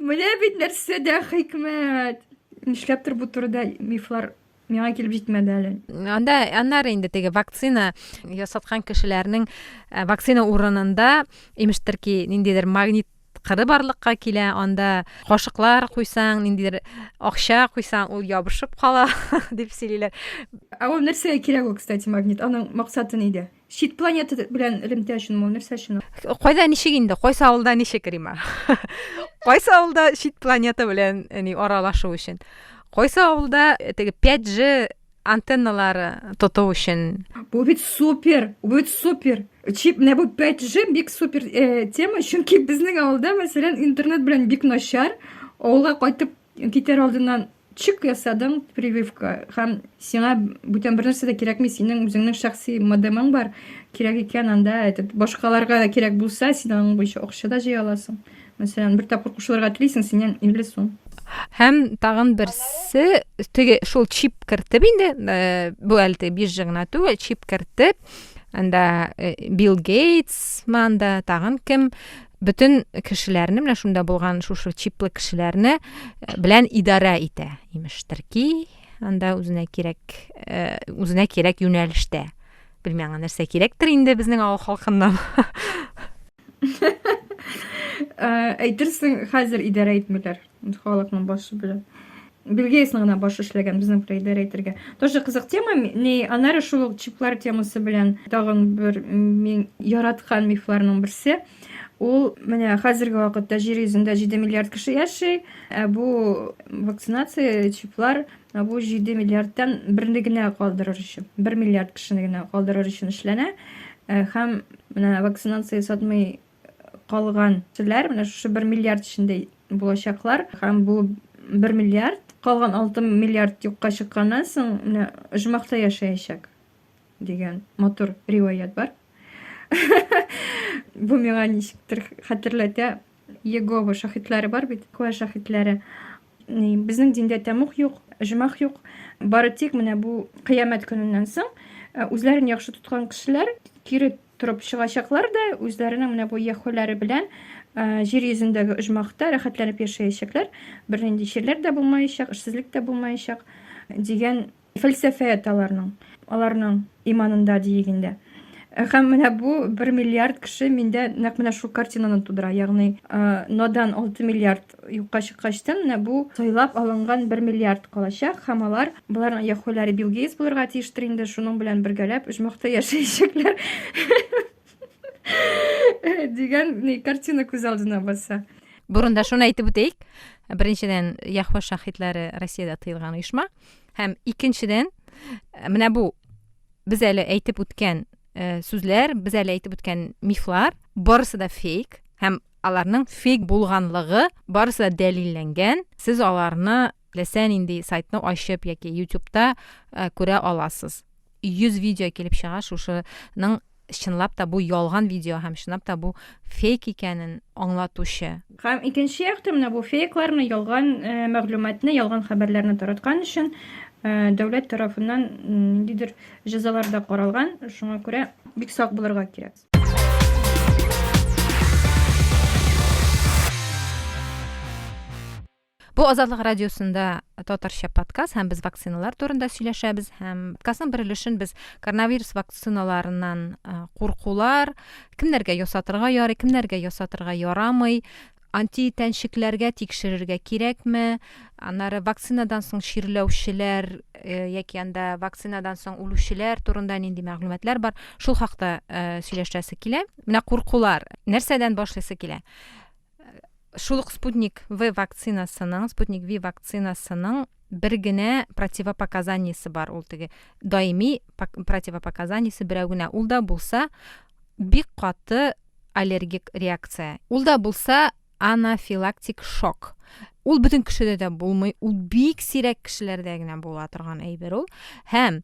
Менә бит нәрсәдә хикмәт. Нишләптер бу турыда мифлар миңа килеп җитмәде әле. Анда аннары инде теге вакцина ясаткан кешеләрнең э, вакцина урынында имештер ки ниндидер магнит кыры барлыкка килә, анда кашыклар куйсаң, ниндидер акча куйсаң, ул ябышып кала дип сөйлиләр. Ә ул нәрсәгә кирәк ул, кстати, магнит? Аның максаты нидә? Чит планета белән элемтә өчен ул нәрсә өчен? Кайда ничек инде? Кайсы авылда ничек, Рима? Кайсы авылда чит планета белән ни аралашу өчен? Кайсы авылда э, теге 5G антенналары тоту өчен? Бу бит супер, бу бит супер. Чип, менә бу 5G бик супер э, тема, чөнки безнең авылда, мәсәлән, интернет белән бик начар. Авылга кайтып китәр алдыннан чик ясадың прививка һәм сиңа бүтән бер нәрсә дә кирәкми, синең үзеңнең шәхси модемың бар, кирәк икән анда этот башкаларга да кирәк булса, син аның буенча акча да җыя аласың. Мәсәлән, бер тапкыр кушылырга телисең, синнән 50 сум. Һәм тагын берсе теге шул чип кертеп инде, э, бу әле теге 5G гына түгел, чип кертеп, анда э, Билл Гейтс анда тагын кем бөтен кешеләрне менә шунда булган шушы чиплы кешеләрне э, белән идарә итә имештер ки анда үзенә кирәк э, үзенә кирәк юнәлештә белмим аңа нәрсә кирәктер инде безнең авыл халкыннан э, әйтерсең хәзер идарә итмиләр халыкның башы белән Билл Гейтсның гына башы эшләгән безнең белән идарә итәргә. Тоже кызык тема. Ни, аннары шул ук чиплар темасы белән тагын бер мин яраткан мифларның берсе. Ул менә хәзерге вакытта җир йөзендә 7 миллиард кеше яши. Ә бу вакцинация, чиплар бу 7 миллиардтан берне генә калдырыр өчен, 1 миллиард кешене генә калдырыр өчен эшләнә. Э, һәм менә вакцинация ясатмый калган кешеләр менә шушы 1 миллиард эчендә булачаклар һәм бу 1 миллиард, калган 6 миллиард юкка чыкканнан соң, менә оҗмахта яшәячәк дигән матур риваять бар. Бу миңа ничектер хәтерләтә Егова шаһитләре бар бит, Йехова шаһитләре. Безнең диндә тәмуг юк, оҗмах юк. Бары тик менә бу кыямәт көненнән соң э, үзләрен яхшы тоткан кешеләр кире торып чыгачаклар да үзләренең менә бу Йехвәләре белән э, җир йөзендәге оҗмахта рәхәтләнеп яшәячәкләр. Бернинди чирләр дә булмаячак, эшсезлек тә булмаячак дигән фәлсәфә ята аларның, аларның иманында диек инде. Э, һәм менә бу 1 миллиард кеше миндә нәкъ менә шул картинаны тудыра. Ягъни, э, надан 6 миллиард юкка чыккачтын, менә бу сайлап алынган 1 миллиард калачак һәм алар, боларның Йехвәләре Билл Гейтс булырга тиештер инде, шуның белән бергәләп оҗмахта яшәячәкләр. Дигән ни картина күз алдына баса. Бурында шуны әйтеп үтәйек. Беренчедән, Йехвә шаһитләре Россиядә тыелган оешма. Һәм икенчедән, менә бу без әле әйтеп үткән э, сүзләр, без әле әйтеп үткән мифлар, барысы да фейк һәм аларның фейк булганлыгы барысы да дәлилләнгән. Сез аларны теләсә нинди сайтны ачып яки YouTube'та э, күрә аласыз. 100 видео килеп чыга шушының чынлап та бу ялган видео һәм чынлап та бу фейк икәнен аңлатучы. Һәм икенче яктан менә бу фейкларны, ялган э, мәгълүматны, ялган хәбәрләрне тараткан өчен э, дәүләт тарафыннан ниндидер җәзалар да каралган. Шуңа күрә бик сак булырга кирәк. Бу Азатлык радиосында татарча подкаст һәм без вакциналар турында сөйләшәбез һәм подкастның бер өлешен без коронавирус вакциналарыннан куркулар, кемнәргә ясатырга ярый, кемнәргә ясатырга ярамый, антитәнчекләргә тикшерергә кирәкме, аннары вакцинадан соң чирләүчеләр э, яки анда вакцинадан соң үлүчеләр турында нинди мәгълүматлар бар, шул хакта э, сөйләшәсе килә. Менә куркулар нәрсәдән башлыйсы килә? Шул ук Спутник В вакцинасының, Спутник V вакцинасының бер генә противопоказаниесе бар, ул теге даими противопоказаниесе берәү генә. Ул да булса бик каты аллергик реакция. Ул да булса анафилактик шок. Ул бөтен кешедә дә булмый, ул бик сирәк кешеләрдә генә була торган әйбер ул. Һәм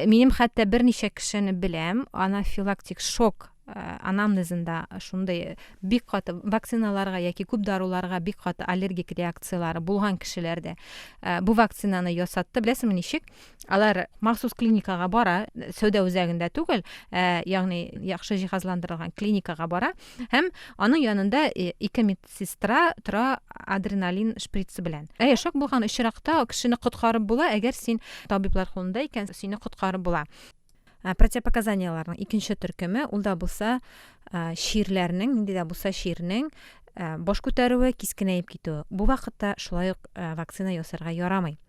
минем хәтта берничә кешене беләм, анафилактик шок Э, анамнезында шундый бик каты вакциналарга яки күп даруларга бик каты аллергик реакциялары булган кешеләрдә э, бу вакцинаны ясатты. Беләсеңме ничек? Алар махсус клиникага бара, сәүдә үзәгендә түгел, э, ягъни яхшы җиһазландырылган клиникага бара һәм аның янында ике медсестра тора адреналин шприцы белән. Әйе, шок булган очракта кешене коткарып була, әгәр син табиблар кулында икән, сине коткарып була. Ә, противопоказанияләрнең икенче төркеме, ул да булса ә, чирләрнең, нинди дә булса чирнең ә, баш күтәрүе, кискенәеп китүе. Бу вакытта шулай ук ә, вакцина ясарга ярамый.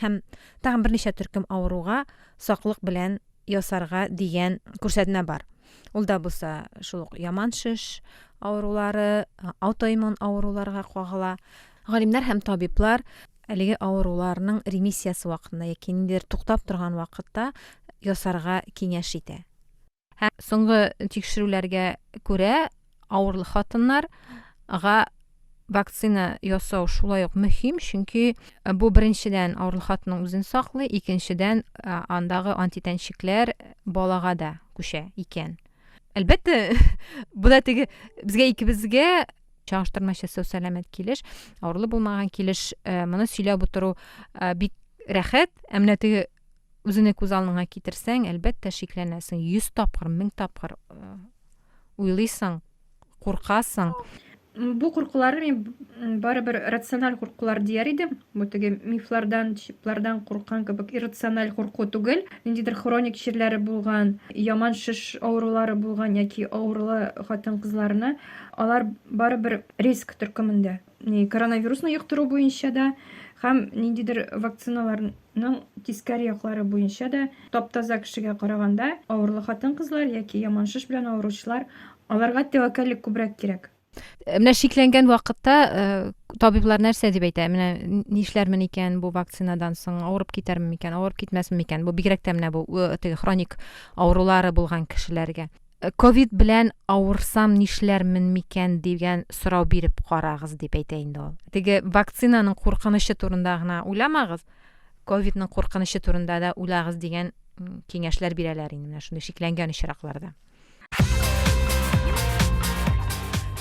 Һәм тагын берничә төркем авыруга саклык белән ясарга дигән күрсәтмә бар. Ул да булса шул ук яман шеш авырулары, аутоиммун авыруларга кагыла. Галимнәр һәм табиблар әлеге авыруларның ремиссиясе вакытында яки ниндидер туктап торган вакытта ясарга киңәш итә. Һәм соңгы тикшерүләргә күрә, авырлы хатыннарга вакцина ясау шулай ук мөһим, чөнки бу беренчедән авырлы хатынның үзен саклый, икенчедән андагы антитәнчекләр балага да күчә икән. Әлбәттә, бу да теге безгә икебезгә чагыштырмача сау-сәламәт килеш, авырлы булмаган килеш э, моны сөйләп утыру э, бик рәхәт. Ә менә теге үзеңне күз алдыңа китерсәң, әлбәттә, шикләнәсең. 100 тапкыр, 1000 тапкыр э, уйлыйсың, куркасың. Бу куркуларны мин барыбер рациональ куркулар дияр идем. Бу теге мифлардан, чиплардан курккан кебек иррациональ курку түгел. Ниндидер хроник чирләре булган, яман шеш авырулары булган яки авырлы хатын-кызларны алар барыбер риск төркемендә. Коронавирусны йоктыру буенча да һәм ниндидер вакциналарның тискәре яклары буенча да тап-таза кешегә караганда авырлы хатын-кызлар яки яман шеш белән авыручылар, аларга тәвәккәллек күбрәк кирәк. Э, менә шикләнгән вакытта э, табиблар нәрсә дип әйтә? Менә нишләрмен икән бу вакцинадан соң, авырып китәрмен микән, авырып китмәсмен микән? Бу бигрәк тә менә бу э, теге хроник авырулары булган кешеләргә. Ковид белән авырсам нишләрмен микән дигән сорау биреп карагыз, дип әйтә инде ул. Теге вакцинаның куркынычы турында гына уйламагыз, ковидның куркынычы турында да уйлагыз дигән киңәшләр бирәләр инде менә шундый шикләнгән очракларда.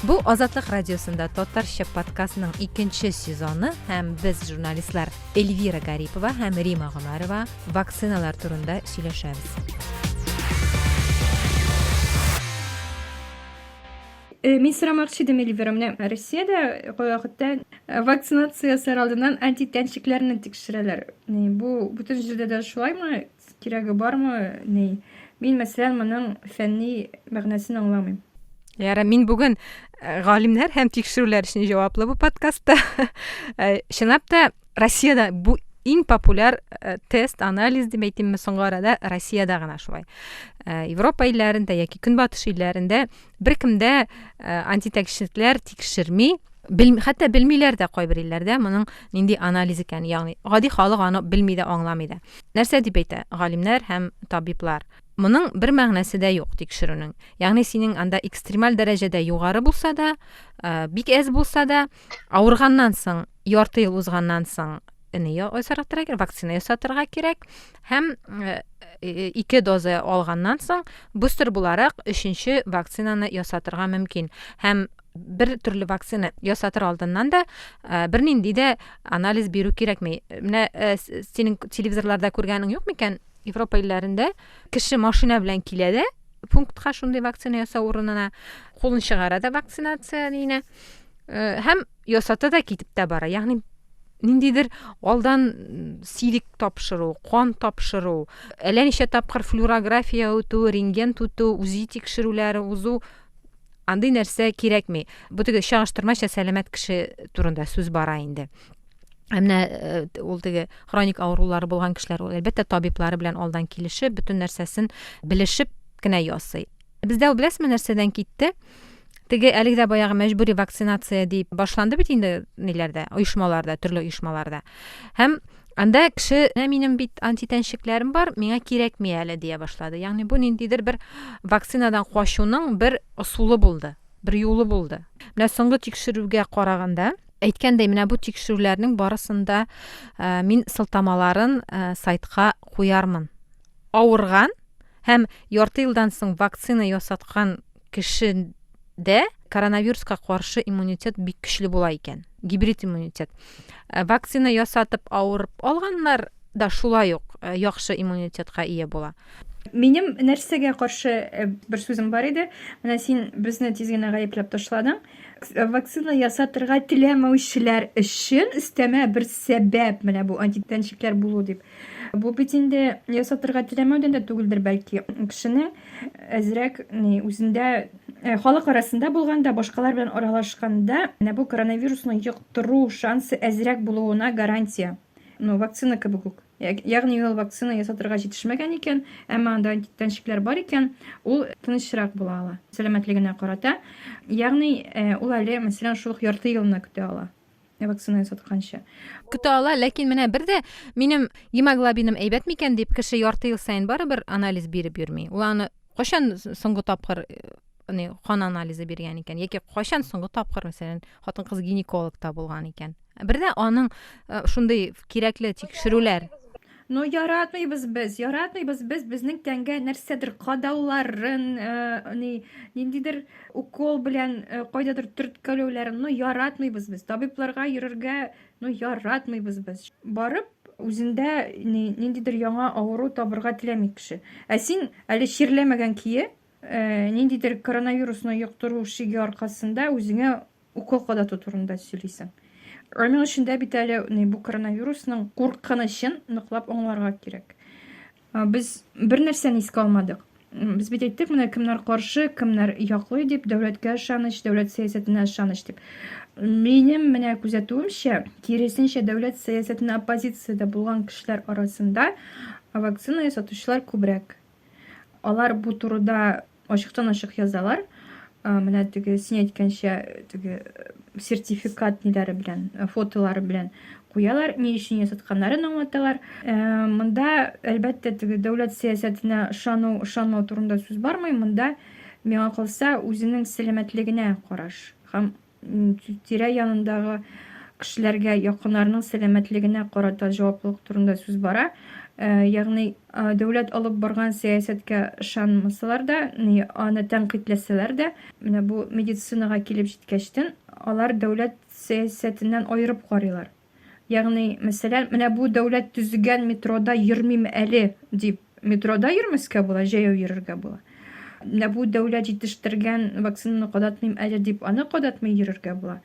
Бу Азатлык радиосында татарча подкастның икенче сезоны һәм без журналистлар Эльвира Гарипова һәм Рима Гомәрова вакциналар турында сөйләшәбез. Э, мин сорамакчы идем, Эльвира, менә Россиядә кайвакытта э, вакцинация ясар алдыннан антитәнчекләрне тикшерәләр. Бу бөтен җирдә дә шулаймы? Кирәге бармы, ни? Мин, мәсәлән, моның фәнни мәгънәсен аңламыйм. Яра, мин бүген э, галимнәр һәм тикшерүләр өчен җаваплы бу подкастта. Э, чынлап та, Россиядә бу иң популяр э, тест, анализ дип әйтимме, соңгы арада Россиядә гына шулай. Европа илләрендә яки Көнбатыш илләрендә Беркем дә антитәкшетләр тикшерми, бел, хәтта белмиләр дә кайбер илләрдә моның нинди анализ икән, ягъни гади халык аны белми дә, аңламый да. Нәрсә дип әйтә галимнәр һәм табиблар? Моның бер мәгънәсе дә юк тикшерүнең. Ягъни синең анда экстремаль дәрәҗәдә югары булса да, бик әз булса да, авырганнан соң, ярты ел узганнан соң не ясарга кирәк, вакцина ясатырга кирәк һәм э, э, ике доза алганнан соң бустер буларак өченче вакцинаны ясатырга мөмкин. Һәм бер төрле вакцина ясатыр алдыннан да э, бернинди дә анализ бирү кирәкми. Менә синең телевизорларда күргәнең юк микән? Европа илләрендә кеше машина белән килә дә пунктка шундый вакцина ясау урынына кулын чыгара да вакцинация дигәнә һәм ясата да китеп тә бара. Ягъни ниндидер алдан сирек тапшыру, кан тапшыру, әллә ничә тапкыр флюорография үтү, рентген үтү, УЗИ тикшерүләре узу андый нәрсә кирәкми. Бу теге чагыштырмача сәламәт кеше турында сүз бара инде. Ә менә э, ул теге хроник авырулары булган кешеләр ул әлбәттә табиблары белән алдан килешеп, бөтен нәрсәсен белешеп кенә ясый. Бездә ул беләсезме нәрсәдән китте? Теге әлеге дә баягы мәҗбүри вакцинация дип башланды бит инде ниләрдә, оешмаларда, төрле оешмаларда. Һәм анда кеше, менә минем бит антитәнчекләрем бар, миңа кирәкми әле дия башлады. Ягъни бу ниндидер бер вакцинадан качуның бер ысулы булды, бер юлы булды. Менә соңгы тикшерүгә караганда, әйткәндәй, менә бу тикшерүләрнең барысын да э, мин сылтамаларын э, сайтка куярмын. Авырган һәм ярты елдан соң вакцина ясаткан кешедә коронавируска каршы иммунитет бик көчле була икән. Гибрид иммунитет. Э, вакцина ясатып авырып алганнар да шулай ук э, яхшы иммунитетка ия була. Минем нәрсәгә каршы э, бер сүзем бар иде. Менә син безне тиз генә гаепләп ташладың. Вакцина ясатырга теләмәүчеләр өчен өстәмә бер сәбәп менә бу антитәнчекләр булу дип. Бу бит инде ясатырга теләмәүдән дә түгелдер, бәлки. Кешенең әзрәк ни үзендә э, халык арасында булганда, башкалар белән аралашканда, менә бу коронавирусны йоктыру шансы әзрәк булуына гарантия. Ну, вакцина кебек үк. Ягъни ул вакцина ясатырга җитешмәгән икән, әмма анда антитәнчекләр бар икән, ул тынычрак була ала сәламәтлегенә карата. Ягъни э, ул әле, мәсәлән, шул ук ярты елны көтә ала. Вакцина ясатканчы. Көтә ала, ләкин менә бер дә минем гемоглобиным әйбәт микән дип кеше ярты ел саен барыбер анализ биреп йөрми. Ул аны кайчан соңгы тапкыр э, ни, кан анализы биргән икән яки кайчан соңгы тапкыр, мәсәлән, хатын-кыз гинекологта булган икән. Бер дә аның э, шундый кирәкле тикшерүләр. Ну, яратмыйбыз без, яратмыйбыз без безнең тәнгә нәрсәдер кадауларын, э, ни, ниндидер укол белән э, кайдадыр төрткәләүләрен, ну, яратмыйбыз без. Табибларга йөрергә, ну, яратмыйбыз без. Барып, үзендә ни, ниндидер яңа авыру табырга теләми кеше. Ә син әле чирләмәгән кие, э, ниндидер коронавирусны йоктыру шиге аркасында үзеңә Укол кадату турында сөйлисең. Аның өчен дә бит әле ни, бу коронавирусның куркынычын ныклап аңларга кирәк. Без бер нәрсәне искә алмадык. Без бит әйттек, менә кемнәр каршы, кемнәр яклый дип, дәүләткә ышаныч, дәүләт сәясәтенә ышаныч дип. Минем менә күзәтүемчә, киресенчә, дәүләт сәясәтенә оппозициядә булган кешеләр арасында вакцина ясатучылар күбрәк. Алар бу турыда ачыктан-ачык язалар. Менә теге син әйткәнчә, теге сертификат ниләре белән, фотолары белән куялар, ни өчен ясатканнарын аңлаталар. Монда, әлбәттә, теге дәүләт сәясәтенә ышану, ышанмау турында сүз бармый. Монда миңа калса, үзенең сәламәтлегенә караш һәм тирә янындагы кешеләргә, якыннарының сәламәтлегенә карата җаваплылык турында сүз бара. Э, ягъни э, дәүләт алып барган сәясәткә ышанмасалар да, аны тәнкыйтьләсәләр дә, менә бу медицинага килеп җиткәчтен, алар дәүләт сәясәтеннән аерып карыйлар. Ягъни, мәсәлән, менә бу дәүләт төзегән метрода йөрмим әле дип, метрода йөрмәскә була, җәяү йөрергә була. Менә бу дәүләт җитештергән вакцинаны кадатмыйм әле дип, аны кадатмый йөрергә була.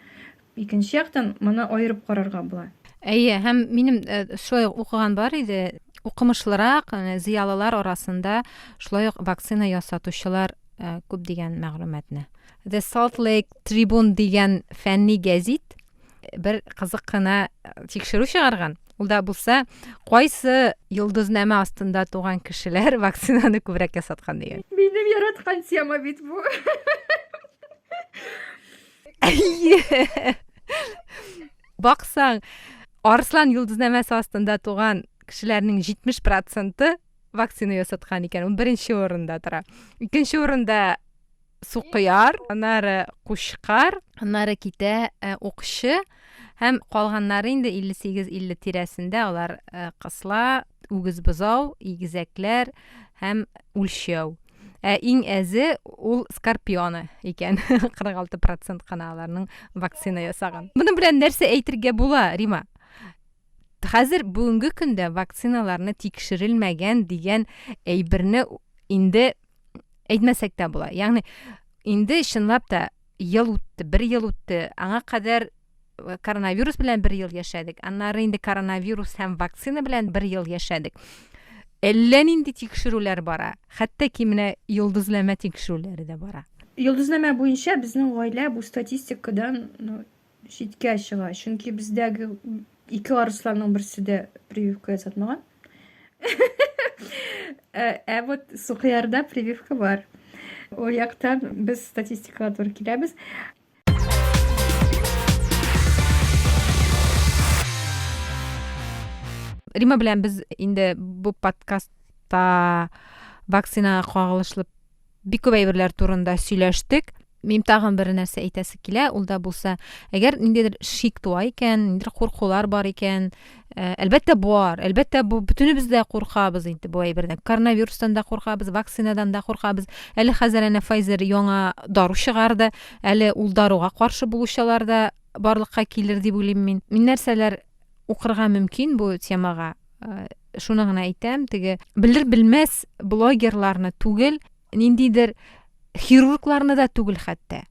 Икенче яктан, моны аерып карарга була. Әйе, һәм минем э, шулай ук укыган бар иде, укымышлырак, э, зыялылар арасында шулай ук вакцина ясатучылар э, күп дигән мәгълүматны. The Salt Lake Tribune дигән фәнни гәзит бер кызык кына тикшерү чыгарган. Ул да булса, кайсы йолдызнамә астында туган кешеләр вакцинаны күбрәк ясаткан дигән. Минем яраткан тема бит бу. Әйе. Баксаң, Арслан йолдызнамәсе астында туган кешеләрнең 70 проценты вакцина ясаткан икән. Ул беренче урында тора. Икенче урында Сукыяр, аннары Кучкар, аннары китә э, Укчы һәм калганнары инде 58-50 тирәсендә алар э, Кысла, Үгез бозау, Игезәкләр һәм Үлчәү. Ә иң әзе ул Скорпионы икән. 46 процент кына аларның вакцина ясаган. Моның белән нәрсә әйтергә була, Рима? Хәзер бүгенге көндә вакциналарны тикшерелмәгән дигән әйберне инде әйтмәсәк тә була. Ягъни инде чынлап та ел үтте, бер ел үтте. Аңа кадәр э, коронавирус белән бер ел яшәдек. Аннары инде коронавирус һәм вакцина белән бер ел яшәдек. Әллә нинди тикшерүләр бара. Хәтта ки менә йолдызнамә тикшерүләре дә бара. Йолдызнамә буенча безнең гаилә бу статистикадан ну, читкә чыга. Чөнки бездәге ике арысланның берсе дә прививка ясатмаган. Ә, ә вот Сукыярда прививка бар. Ул яктан без статистикага туры киләбез. Рима белән без инде бу подкастта вакцинага кагылышлы бик күп әйберләр турында сөйләштек. Минем тагын бер нәрсә әйтәсе килә, ул да булса, әгәр ниндидер шик туа икән, ниндидер куркулар бар икән, э, әлбәттә бар, әлбәттә бу бөтенебез дә куркабыз инде бу әйбердән. Коронавирустан да куркабыз, вакцинадан да куркабыз. Әле хәзер әнә Pfizer яңа дару чыгарды, әле ул даруга каршы булучылар да барлыкка килер дип уйлыйм мин. Мин нәрсәләр укырга мөмкин бу темага? Э, шуны гына әйтәм, теге белер-белмәс блогерларны түгел, ниндидер хирургларны да түгел хәтта.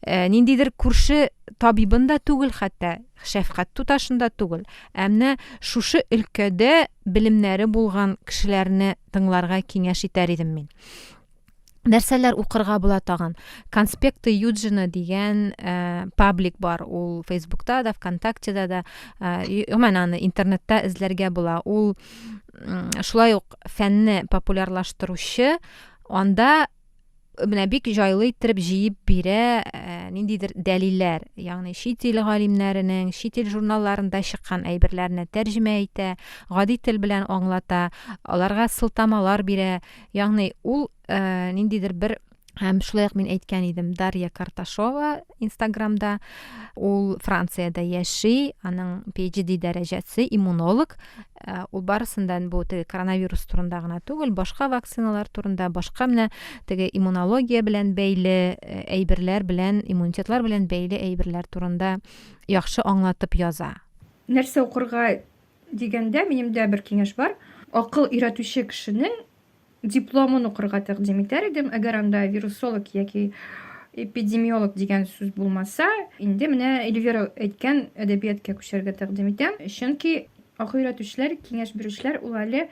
Э, ниндидер күрше табибын да түгел хәтта, шәфкать туташын да түгел. Ә менә шушы өлкәдә белемнәре булган кешеләрне тыңларга киңәш итәр идем мин. Нәрсәләр укырга була тагын? Конспекты Юджина дигән э, паблик бар. Ул Фейсбукта да, ВКонтактеда да, э, гомумән аны интернетта эзләргә була. Ул шулай ук фәнне популярлаштыручы, анда менә бик җайлы иттереп җыеп бирә э, ниндидер дәлилләр, ягъни чит ил галимнәренең, чит ил журналларында чыккан әйберләрне тәрҗемә итә, гади тел белән аңлата, аларга сылтамалар бирә. Ягъни ул э, ниндидер бер Һәм шулай ук мин әйткән идем, Дарья Карташова Инстаграмда, ул Франциядә яши, аның PhD дәрәҗәсе, иммунолог. Э, ул барысындан бу теге коронавирус турында гына түгел, башка вакциналар турында, башка менә теге иммунология белән бәйле э, әйберләр белән, иммунитетлар белән бәйле әйберләр турында яхшы аңлатып яза. Нәрсә укырга дигәндә, минем дә бер киңәш бар. Акыл өйрәтүче кешенең дипломын укырга тәкъдим итәр идем. Әгәр анда вирусолог яки эпидемиолог дигән сүз булмаса, инде менә Эльвира әйткән әдәбиятка күчәргә тәкъдим итәм. Чөнки акыл өйрәтүчеләр, киңәш бирүчеләр ул әле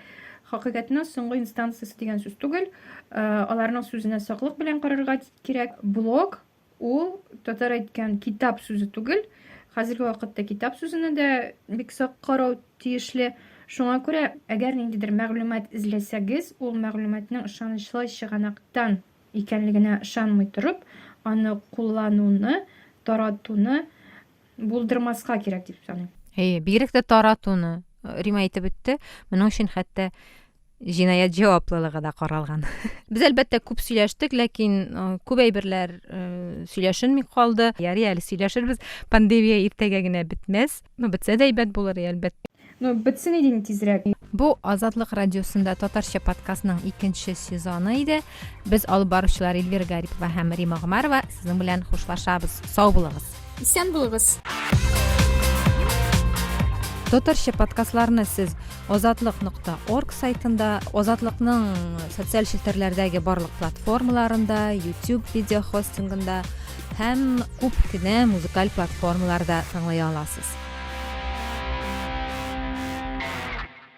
хакыйкатьнең соңгы инстанциясе дигән сүз түгел. Э, аларның сүзенә саклык белән карарга кирәк. Блог Ул татар әйткән китап сүзе түгел. Хәзерге вакытта китап сүзенә дә бик сак карау тиешле. Шуңа күрә, әгәр ниндидер мәгълүмат эзләсәгез, ул мәгълүматның ышанычлы чыганактан икәнлегенә ышанмый торып, аны куллануны, таратуны булдырмаска кирәк дип саныйм. Әйе, бигрәк тә таратуны. Рима әйтеп үтте, моның өчен хәтта җинаять җаваплылыгы да каралган. Без, әлбәттә, күп сөйләштек, ләкин э, күп әйберләр э, сөйләшенми калды. Ярый әле сөйләшербез. Пандемия иртәгә генә бетмәс. Ну, бетсә дә әйбәт булыр, әлбәттә. Ну, бетсен иде инде тизрәк. Бу Азатлык радиосында татарча подкастның икенче сезоны иде. Без алып баручылар Эльвира Гарипова һәм Рима Гомәрова сезнең белән хушлашабыз. Сау булыгыз. Исән булыгыз. Татарча подкастларны сез Азатлык нокта орг сайтында, Азатлыкның социаль челтәрләрдәге барлык платформаларында, YouTube видеохостингында һәм күп кенә музыкаль платформаларда тыңлый аласыз.